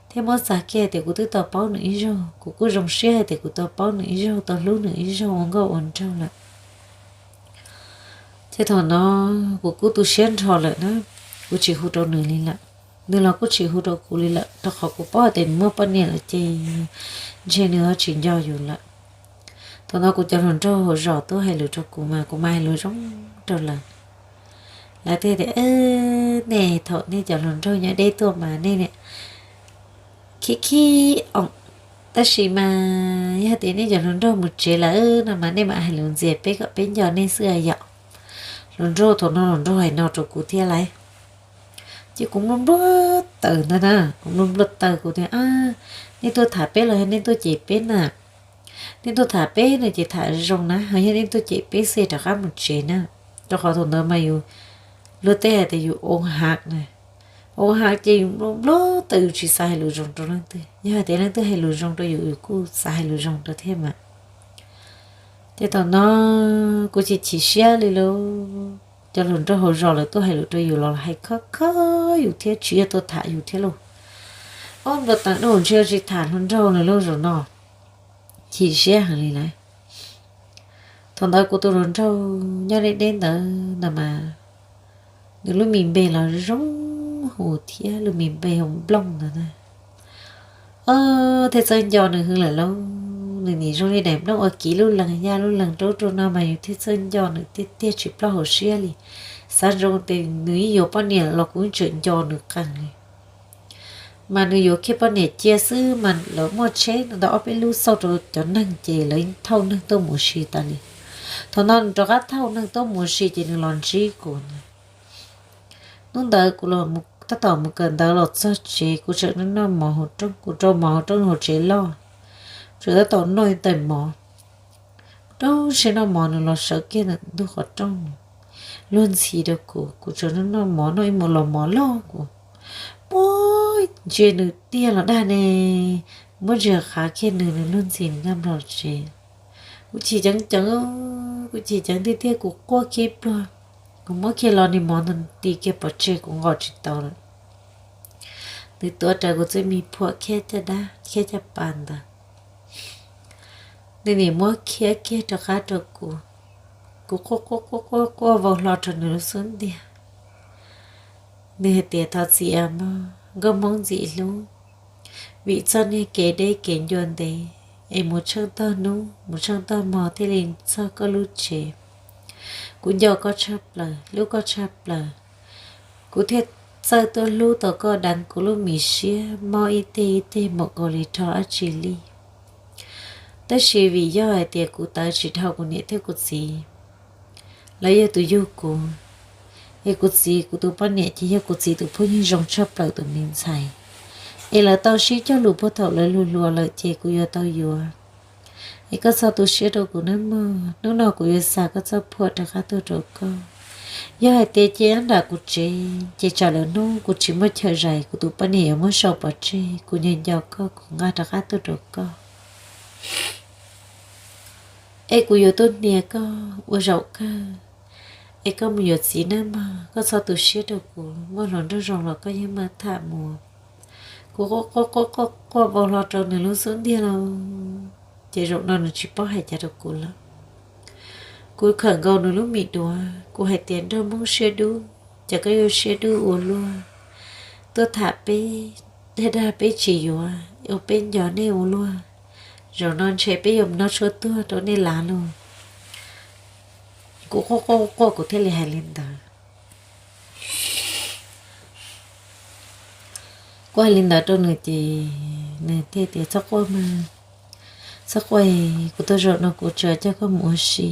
thiab muab xav kiag tias kuv twb tau paub nws ib zaug, kuv kuj zoo siab hais tias kuv tau paub nws ib zaug, tau hlub nws ib zaug ua nkauj ua nraug lawm. Ces thaum no kuv kuj tu siab nrho lawm na, kuv tsis hu rau nws li lawm, nws los kuj tsis hu rau kuv li lawm, rau qhov kuv paub hais tias nws muaj poj niam lawm ces ntshe nws ho tsis nco yus lawm. Thaum no kuv cov hluas nraug hauv zos tuaj hais lus rau kuv mas kuv mam hais lus zoo rau lawv. Lawv thiaj tias, nej thaum nej cov hluas nraug nyob deb tuaj mas nej khib khib oom, tab sis mas yog tias nej cov hluas nraug mus tsev lawm no mas nej mam hais lus ntxias peb kom peb nco nej xwb yom. Hluas nraug thaum no hluas nraug hais no rau kuv thiab lauj. Ces kuv npluaj npluaj taws ntag na, kuv npluaj npluaj taws kuv tias, nej tuaj tham peb los yog nej tuaj cem peb na? Nej tuaj tham peb no ces tham zoo na, ho yog nej tuaj cem peb xwb rov qab mus tsev na. Rau qhov thaum ntawd mas yus, luag tej hais tias yus ua hav na, ua hav ces yus npluaj npluaj taws yus tsis xav hais lus zoo rau leej twg, yog hais tias leej twg hais lus zoo rau yus yus kuj xav hais lus zoo rau thiab mas. Ces thaum no kuv chim chim siab li lauj, cov hluas nraug hauv zos lawv tuaj hais lus rau yus los hais khob khob yus thiab tsis yog tuaj tham yus thiab lauj. Ob npluag teev no ntshe tsis tham hluas nraug lawm lauj zaum no. Chim siab heev li lauj. Thaum ntawd kuv tus hluas nraug nyob deb deb ntawd ntag mas, nws lub me npe los zoo hu thiab, lub me npe hu Nplooj ntawd na. Thiaj txawj nco nws hwv lawm lauj. Nws nim zoo li daim nplooj ua kiv lub leeg yaj lub leeg rau rau no mas yus thiaj txawj nco nws tiag tiag tsis ploj hauv siab li. Xav zoo tias nws yeej yuav poj niam los kuv yeej tseem nco nws qees li. Mas nws yuav kiag poj niam cia xwb mas lawv muaj tsheb ntau ob peb lub xauj rau cov neeg ces lawv thauj neeg tuaj mus si tas li. Thaum no nws rov qab thauj neeg tuaj mus si ces nws los ntsib kuv na. Hnub ntawd kuv los tab tom mus kawm ntawv los txog tsev kuv tseem noj noj mov hauv rooj, kuv rau mov hauv rooj hauv tsev loj, tseem tab tom noj ib tais mov. Rau siab noj mov nws los sawv kiag ntawm ntug qhov rooj, luag ntxhi rau kuv, kuv tseem noj noj mov noj ib mus los mov loj kuv, puag ntsia nws tiag los dag ne, muab ntsia qhav kiag nws, nws luag ntxhi nws nyob nplog tsev. Kuv chim ceev ceev, kuv chim ceev tiag tiag, kuv quaj kiag ib pluag, kuv muab kiag lo niag mov ntawd ti kiag pov tseg, kuv nqos tsis tau lawm. Nws tuav rawv kuv txoj me phuam khiab caj dab khiab caj pas ntawd, nws nim muab khiab kiag rov qab rau kuv. Kuv quaj quaj quaj quaj vau hlo rau nws lub xub ntiag. Nws hais tias, thov txim mog nkauj Hmoob ntxim hlub, vim txoj niag kev deb kev ncua ntev es mus tsheej tog hnub mus tsheej tog hmo thiaj li txog koj lub tsev. Kuv nco koj tshaj plaws, hlub koj tshaj plaws. Kuv thiaj txawj tuaj hlub tau koj deev kuv lub mis siab mob ib teg ib teg npaum nkaus li rho dab tsi li. Tab sis vim yog hais tias kuv tawv tsis dhau kuv niam thiab kuv txiv, lawv yog tus yug kuv, es kuv txiv kuv tus poj niam ces yog kuv txiv tus phooj ywg zoo tshaj plaws tus me ntxhais, es lawv tau sib cog lus puag thaum lawv hluas hluas lawm ces kuv yuav tau yuav. Es koj txhob tu siab rau kuv nawb mog, hnub no kuv yuav xa koj txoj phuam rov qab tuaj rau koj. Yog hais tias cia nyob nram kuv tsev ces tsam lwm hnub kuv tsis muaj chaw zais, kuv tus poj niam yuav muab sau pov tseg, kuv nco nco koj kuv nqa rov qab tuaj rau koj. Es kuv yuav tuaj hnia koj ua zaum kawg, es koj mus yuav txiv nawb mog, koj txhob tu siab rau kuv, muaj hluas nraug zoo los koj yeej mag tham mus. Kuv quaj quaj quaj quaj vau hlo rau nws lub xub ntiag lawm, ces zaum no nws tsis paub hais cas rau kuv lawm. Kuv khawm nkaus nws lub mis duav, kuv hais tias, nraug Hmoob siab dub, cas koj yuav siab dub ua luaj, tuaj tham peb, dag dag peb tsis yuav, ua peb nco nej ua luaj, zaum no ntshe peb yuav noj tshuaj tuag rau nej lav lauj. Kuv quaj quaj quaj kuv thiaj li hais li ntawd. Kuv hais li ntawd rau nws ces nws thiaj tias, txhob quaj mas, txhob quaj, kuv tuaj zaum no kuv tsuas coj koj mus ua si.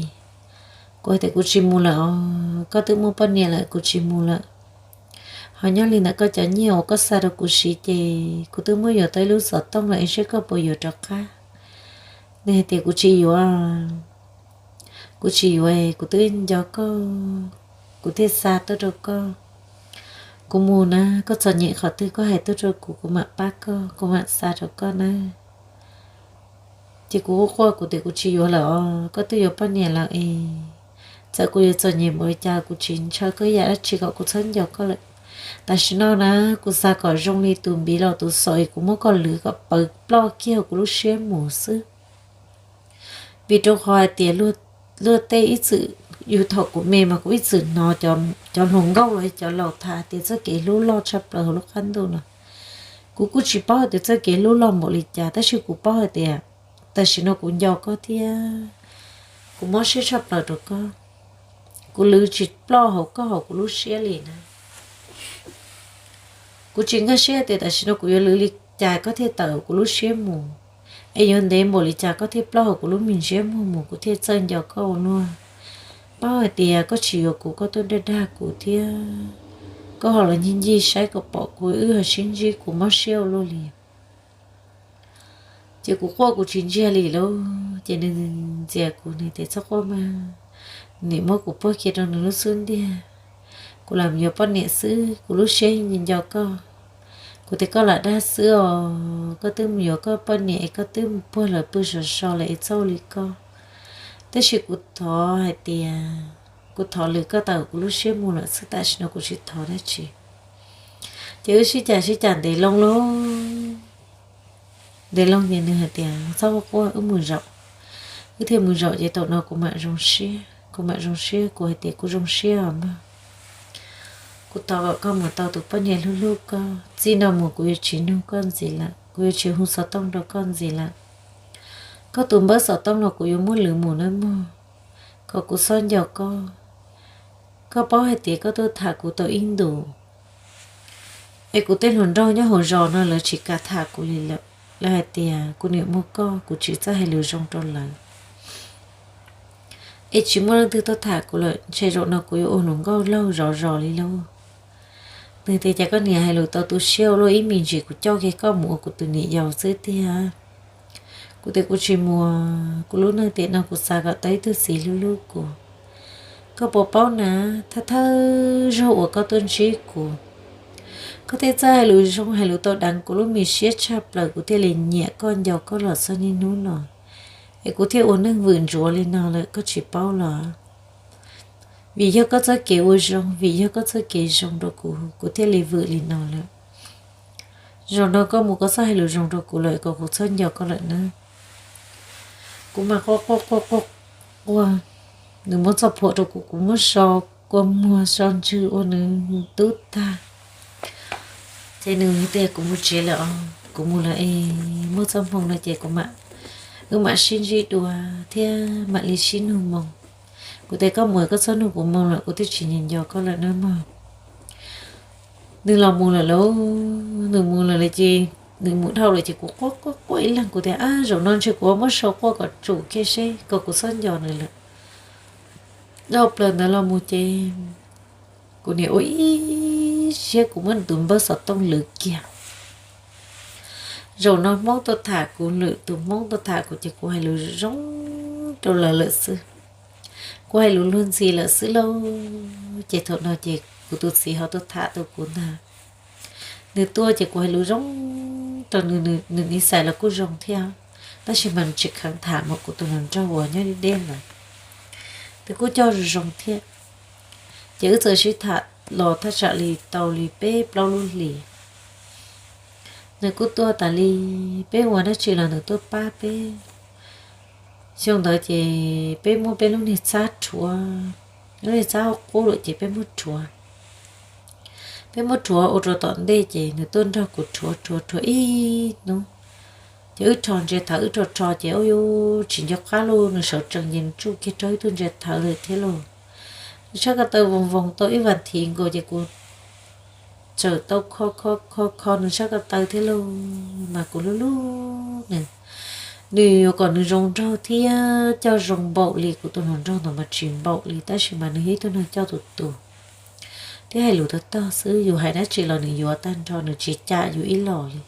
Kuv hais tias, kuv tsis mus lawm os, koj twb muaj poj niam lawm, kuv tsis mus lawm. Ho nyob li ntawm koj cov nyiaj uas koj xa rau kuv siv ces kuv twb muab yuav tau ib lub xov tooj lawm, es seb koj puas yuav rov qab. Nws hais tias, kuv tsis yuav, kuv tsis yuav, kuv twb nco koj, kuv thiaj xa tuaj rau koj. Kuv mus na, koj txom nyem qhov twg koj hais tuaj rau kuv, kuv mam pab koj, kuv mam xa rau koj na. Ces kuv quaj quaj kuv tias, kuv tsis yuav lawm os, koj twb yuav poj niam lawm es txawm kuv yuav txom nyem npaum li cas kuv tsis ntshaw koj ib yam dab tsi kom kuv txhob nco koj lawm. Tam sim no na, kuv xav kom zoo li tus npiv los tus xaum es kuv muab koj lwv kom pawv ploj kiag kuv lub siab mus xwb. Vim rau qhov hais tias luag tej ib txwm, yus thaum kuv me mas kuv ib txwm hnov cov hluas nkauj los cov laus tham tias txoj kev hlub loj tshaj plaws hauv lub qab ntuj no. Kuv kuj tsis paub hais tias txoj kev hlub loj npaum li cas, tab sis kuv paub hais tias tam sim no kuv nco koj thiab kuv mob siab tshaj plaws rau koj. Kuv lwv tsis ploj hauv koj hauv kuv lub siab li na. Kuv tsis nkag siab tias tam sim no kuv yuav lwv li cas koj thiaj tawm kuv lub siab mus, es yuav ntev npaum li cas koj thiaj ploj hauv kuv lub me ntsiab muag mus kuv thiaj txawj nco koj ua luaj. Paub hais tias koj tsis yuav kuv, koj tuaj dag dag kuv thiab koj ho los ncig ncig saib kom pom kuv, wb ho sib ntsib, kuv mob siab ua luaj li. Ces kuv quaj kuv tsis ntsiag li lauj, ces nws ntxias kuv, nws tias txhob quaj mas, nim muab kuv puag kiag rau nws lub xub ntiag. Kuv lam yuav poj niam xwb, kuv lub siab nco koj. Kuv tias koj lam dag xwb os, koj twb mus yuav koj poj niam es koj twb mus puag lawv pw sov so lawm es txhob ua li koj. Tab sis kuv thov hais tias, kuv thov lwv koj tawm kuv lub siab mus lawm xwb, tam sim no kuv tsis thov dab tsi. Ces wb sib cav sib cav ntev loo lauj. Ntev loo ces nws hais tias txhob quaj quaj, wb mus zaum. Wb thiaj mus zaum ces thaum no kuv mam zoo siab, kuv mam zoo siab, kuv hais tias kuv zoo siab os mog. Kuv thov kom koj mus tau tus poj niam hlub hlub koj, txij no mus kuv yuav tsis nug koj ntxiv lawm, kuv yuav tsis hu xov tooj rau koj ntxiv lawm. Koj tus npawb xov tooj los kuv yuav muab lwv mus nawb mog, kom kuv txhob nco koj. Koj paub hais tias koj tuaj tham kuv tau ib ntus, es kuv tej hluas nraug nyob hauv zos no lawv tsis kam tham kuv li lawm. Lawv hais tias kuv niam muaj koj, kuv tsis txawj hais lus zoo rau lawv, es tsis muaj leej twg tuaj tham kuv lawm, ntshe zaum no kuv yuav ua hluas nkauj laug zov zos li lauj. Nws tias cas koj niam hais lus tau tu siab ua luaj, ib me ntsis kuv coj kiag koj mus ua kuv tus niam yau xwb tiag. Kuv tias kuv tsis mus, kuv lub neej tiam no kuv xav kom tau ib tug txiv hlub hlub kuv. Koj puas paub na, thawj thawj zaug uas koj tuaj ntsib kuv, Koj thiaj txawj hais lus zoo, hais lus tau deev kuv lub me siab tshaj plaws, kuv thiaj li nyiam koj, nco koj los txog niaj hnub no. Es kuv thiaj ua neeg vwm ntsuav li no lawm koj tsis paub los? Vim yog koj txoj kev ua zoo, vim yog koj txoj kev zoo rau kuv, kuv thiaj li vwm li no lawm. Zaum no koj mus koj txhob hais lus zoo rau kuv lawm, kom kuv txhob nco koj lawm na. Kuv mas quaj quaj quaj quaj quaj, nws muab txoj phuam rau kuv, kuv muab so kua muag so ntswg ua nws tub tag. Ces nws tias kuv mus tsev lawm os, kuv mus lawm es muaj txoj hmoo no ces kuv mam, wb mam sib ntsib dua thiab mam li sib nug moo. Kuv tias koj mus koj txhob nug kuv moo lawm, kuv twb tsis nco nco koj lawm nawb mog. Nws los mus lawm lauj, nws mus lawm ces, nws mus dhau lawm ces kuv quaj quaj quaj ib leeg, kuv tias ab, zaum no ntshe kuv muab sau quaj kom tsum kiag seb kom kuv txhob nco nws lawm. Dhau plaws ntawd los mus ces kuv niam ua ib siab kuv muab tus npawb xov tooj lwv kiag. Zaum no Hmoob tuaj tham kuv lwm tus, Hmoob tuaj tham kuv ces kuv hais lus zoo rau lawv lawm xwb. Kuv hais lus luag ntxhi lawm xwb lauj. Ces thaum no ces kuv tus txiv ho tuaj tham tau kuv ntag. Nws tuaj ces kuv hais lus zoo rau nws, nws niv xais los kuj zoo thiab, tab sis mas nws tsis kheev tham mus kuv tus hluas nraug uas nyob deb deb ntawd. Nws kuj coj zoo zoo thiab. Ces wb txawm sib tham los thaj tsam li tau li peb plaub lub hlis. Nws kuj tuaj tas li, peb ua dab tsi los nws tuaj pab peb. Xyoo ntawd ces peb muab peb lub niag txhab rhuav, lub niag txhab qub lawm ces peb muab rhuav. Peb muab rhuav ua rau tom ntej ces nws tuaj nrog kuv rhuav rhuav rhuav ib hnub. Ces wb rho ntsia thawv, wb rho rho ces ua yuav tsis nco qab lauj, nws sawv tsees ces nws tsuj kiag rau ib tug ntsia thawv lawm thiab lauj. Nws sab ko taw voos voos tau ib vas thiv nkaus ces kuv txawm tau kho kho kho kho nws sab ko taw thiab lauj, mas kuv hlub hlub nws. Nws yuav kom nws zoo nraug thiab coj zoo npaum li kuv tus hluas nraug ntawd mas tsis npaum li, tab sis mas nws yog ib tug neeg coj tus tus thiab hais lus tag tog xwb, yus hais dab tsi los nws yuav tag nrho, nws tsis cam yus ib los li.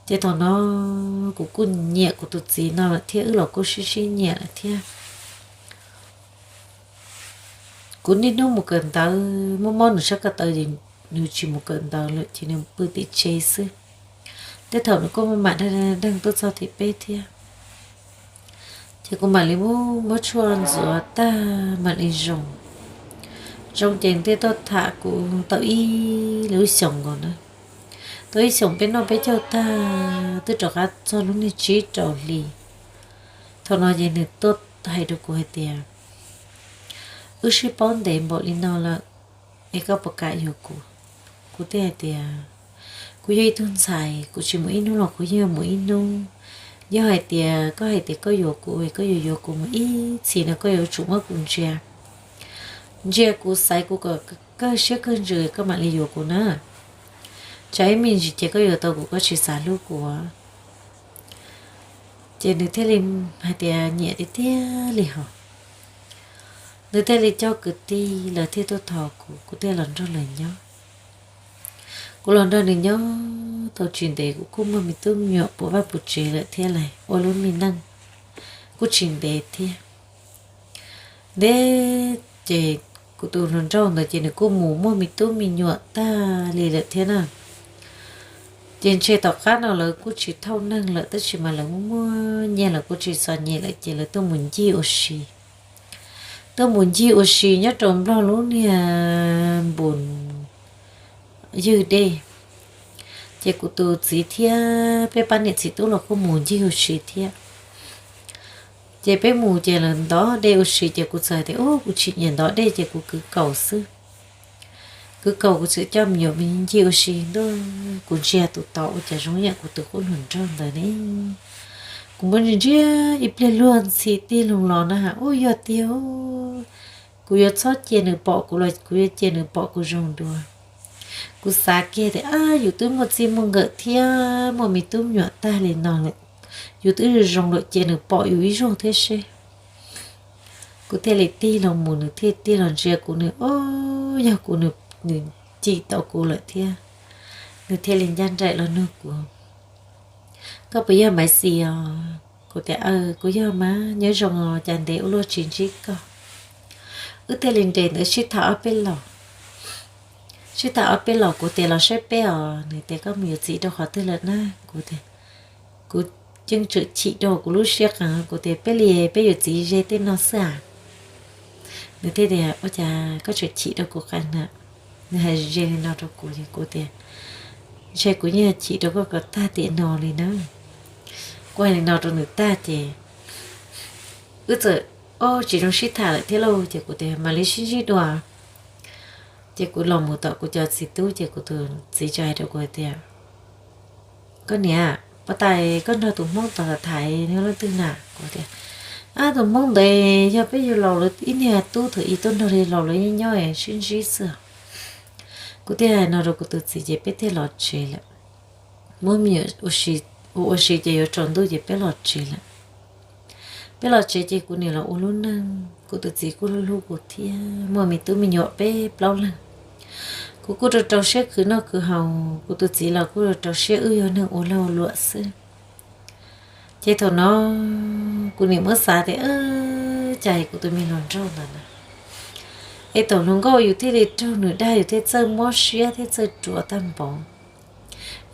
Ces thaum no kuv kuj nyiam kuv tus txiv no lawm thiab, wb los kuj sib sib nyiam lawm thiab. Kuv niaj hnub mus kawm ntawv, muab mob nws sab ko taw, nws tsis mus kawm ntawv lawm ces nws pw tim tsev xwb. Tej thaum nws kuj maj mam dag deeg tuaj txog tim peb thiab. Ces kuv mam li muab tshuaj ntxuav tag mam li zoo. Zoo ces nws thiaj tuaj tham kuv tau ib lub xyoos nkaus na. Tau ib xyoos peb noj peb caug tag twb rov qab txog lub niag tsib rau hli. Thaum no ces nws tuaj hais rau kuv hais tias, wb sib paub ntev npaum li no lawm, es koj puas kam yuav kuv? Kuv thiaj hais tias, kuv yog ib tug ntxhais, kuv tsis mus ib hnub los kuv yeej mus ib hnub. Yog hais tias koj hais tias koj yuav kuv es koj yuav yuav kuv mus ib txhis no koj yuav tsum muab kuv ntsia, ntsia kuv xaiv kuv kom kawg siab kawg ntsws koj mam li yuav kuv na. Tsam ib me ntsis ces koj yuav tau kuv koj tsis xav hlub kuv. Ces nws thiaj li hais tias nyiam tiag tiag li hos. Nws thiaj li coj kwv tij lawv thiaj tuaj thov kuv, kuv thiaj los nrog lawv nyob. Kuv los nrog nws nyob tau tsis ntev kuv kuj muaj me tub me nyuam puv vaj puv tsev lawm thiab lauj, ua lub me neej kuj tsis ntev thiab. Ntev ces kuv tus hluas nraug ntawd ces nws kuj mus muaj me tub me nyuam tag li lawm thiab na. Ces ntshe tom qab no lawv kuj tsis thauj neeg lawm tab sis mas lawv muaj muaj nyiaj lawv kuj tsis txom nyem lawm ces lawv tuaj mus ncig ua si. Tuaj mus ncig ua si nyob rau Nplog lub niag npus ywg dej. Ces kuv tus txiv thiab peb pab niam txiv tub los kuj mus ncig ua si thiab. Ces peb mus ces lawv ntov dej ua si ces kuv txawm tias ub kuv tsis nyiam ntov dej ces kuv kwv kaus xwb. Kwv kaus kuv txawm coj me nyuam me ncig ua si ntuj, kuv ntsia tus tod ua cas zoo yam kuv tus qub hluas nraug ntawd ne. Kuv muab ntsia ntsia ib pliag luag ntxhi tig loo los na has ub yog tiag. Kuv yuav txhob cia nws pom kuv los kuv yuav cia nws pom kuv zoo dua. Kuv xav kiag tias ab yus twb muaj txij muaj nkawm thiab muaj me tub me nyuam tag li no lawm, yus twb zoo zoo lawm cia nws pom yus ib zaug thiab seb. Kuv thiaj li tig los mus nws thiaj tig los ntsia kuv, nws o, yog kuv, nws cim tau kuv lawm thiab. Nws thiaj li ncaj nraim los nug kuv, koj puas yog Maiv Xis os? Kuv tias aw kuv yog mas, nyob zoo os, cas ntev ua luaj tsis ntsib koj. Wb thiaj li nres ntawd sib tham ob peb los. sib tham ob peb los, kuv tias los saib peb os. Nws tias koj mus yuav txiv rau qhov twg lawm na? Kuv tias kuv yeej tseem chim rau kuv lub siab qees, kuv tias peb li peb yuav txiv ze tej no xwb as. Nws thiaj tias ua cas koj tseem chim rau kuv qees na? Nws hais ze li no rau kuv es kuv tias ntshe kuv yeej chim rau koj kom tag tiam no li na. Kuv hais li no rau nws tag ces wb txawm, o, tsis zoo sib tham lawm thiab lauj, ces kuv tias mam li sib ntsib dua. Ces kuv los mus tom kuv cov txiv tub ces kuv tus txiv txawm hais rau kuv tias, koj niam, pov tais koj nrog tus hmoob tod tham nyob leej twg na? Kuv tias, ab, tus hmoob ntawd yog peb yug laus lawv ib niag tub thaum ub tuaj nrog li laus lawv nyob nyob sib ntsib xwb. Kuv thiaj hais no rau kuv tus txiv ces peb thiaj los tsev lawm. Muab me nyuam ua si ces yuav tsaus ntuj ces peb los tsev lawm. Peb los tsev ces kuv niam los ua lub neej, kuv tus txiv kuj hlub hlub kuv thiab, muaj me tub me nyuam peb plaub leeg. Kuv kuj rau rau siab khwv noj khwv haus, kuv tus txiv los kuj rau rau siab wb yog neeg ua lag ua luam xwb. Ces thaum no kuv niam muab xav tias, cas kuv tus me hluas nraug ntawd na, es thaum hluas nkauj yus thiaj li raug nws dag yus thiaj txawj mob siab thiaj txawj ruam tag npaum,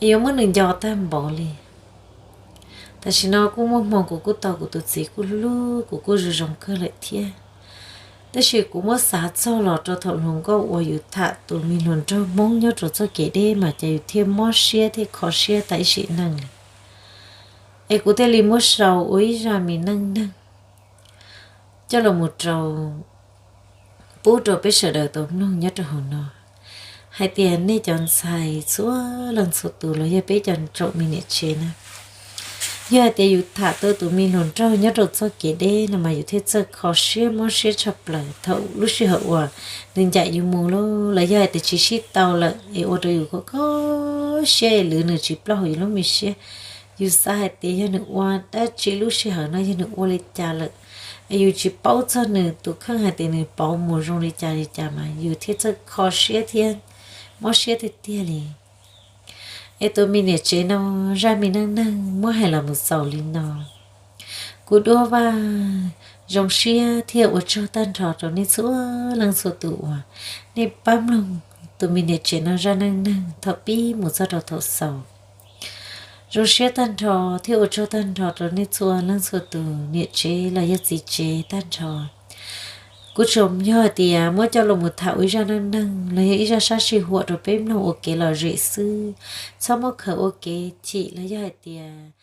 es yuav muab nws nco tag npaum li. Tam sim no kuj muaj hmoo kuv kuj tau kuv tus txiv kuj hlub kuv kuj zoo zoo kawg lawm thiab. Tab sis kuv muab xav txog los rau thaum hluas nkauj uas yus tham tus me hluas nraug hmoob nyob rau txoj kev deb mas cas yus thiaj mob siab thiaj kho siab tas ib sim neej li. Es kuv thiaj li muab sau ua ib zaj me neej neeg coj los mus rau, pub rau peb sawv daws tau mloog nyob rau hauv no, hais tias nej cov ntxhais txhua leej txhua tus los yog peb cov tsoom me niam tsev na, yog hais tias yus tham tau tus me hluas nraug nyob rau txoj kev deb no mas yus thiaj txawj kho siab mob siab tshaj plaws thaum lub sij hawm uas nws ncaim yus mus lauj, los yog hais tias tsis sib tau lawm es ua rau yus kho kho siab es lwv nws tsis plaub hauv yus lub me siab. Yus xav hais tias yog nws ua dab tsi lub sij hawm no yog nws ua li cas lawm, es yus tsis paub txog nws tus kheej hais tias nws pauv mus zoo li cas li cas mas yus thiaj txawj kho siab thiab mob siab tiag tiag li. Es tus me niam tsev no zaj me neej neeg muab hais los mus xaus li no. Kuv Duab Vaj zoo siab thiab ua tsaug tag nrho rau nej txhua leej txhua tus uas nej pab mloog tus me niam tsev no zaj neej neeg thaum pib mus txog rau thaum xaus. Zoo siab tag nrho thiab ua tsaug tag nrho rau nej txhua leej txhua tus niam tsev los yog txiv tsev tag nrho. Kuv tsuas yog hais tias muab coj los mus tham ua ib zaj neej neeg los yog ib zaj sab sij huam rau peb mloog ua kev lom zem xwb, txhob muab khaws ua kev chim los yog hais tias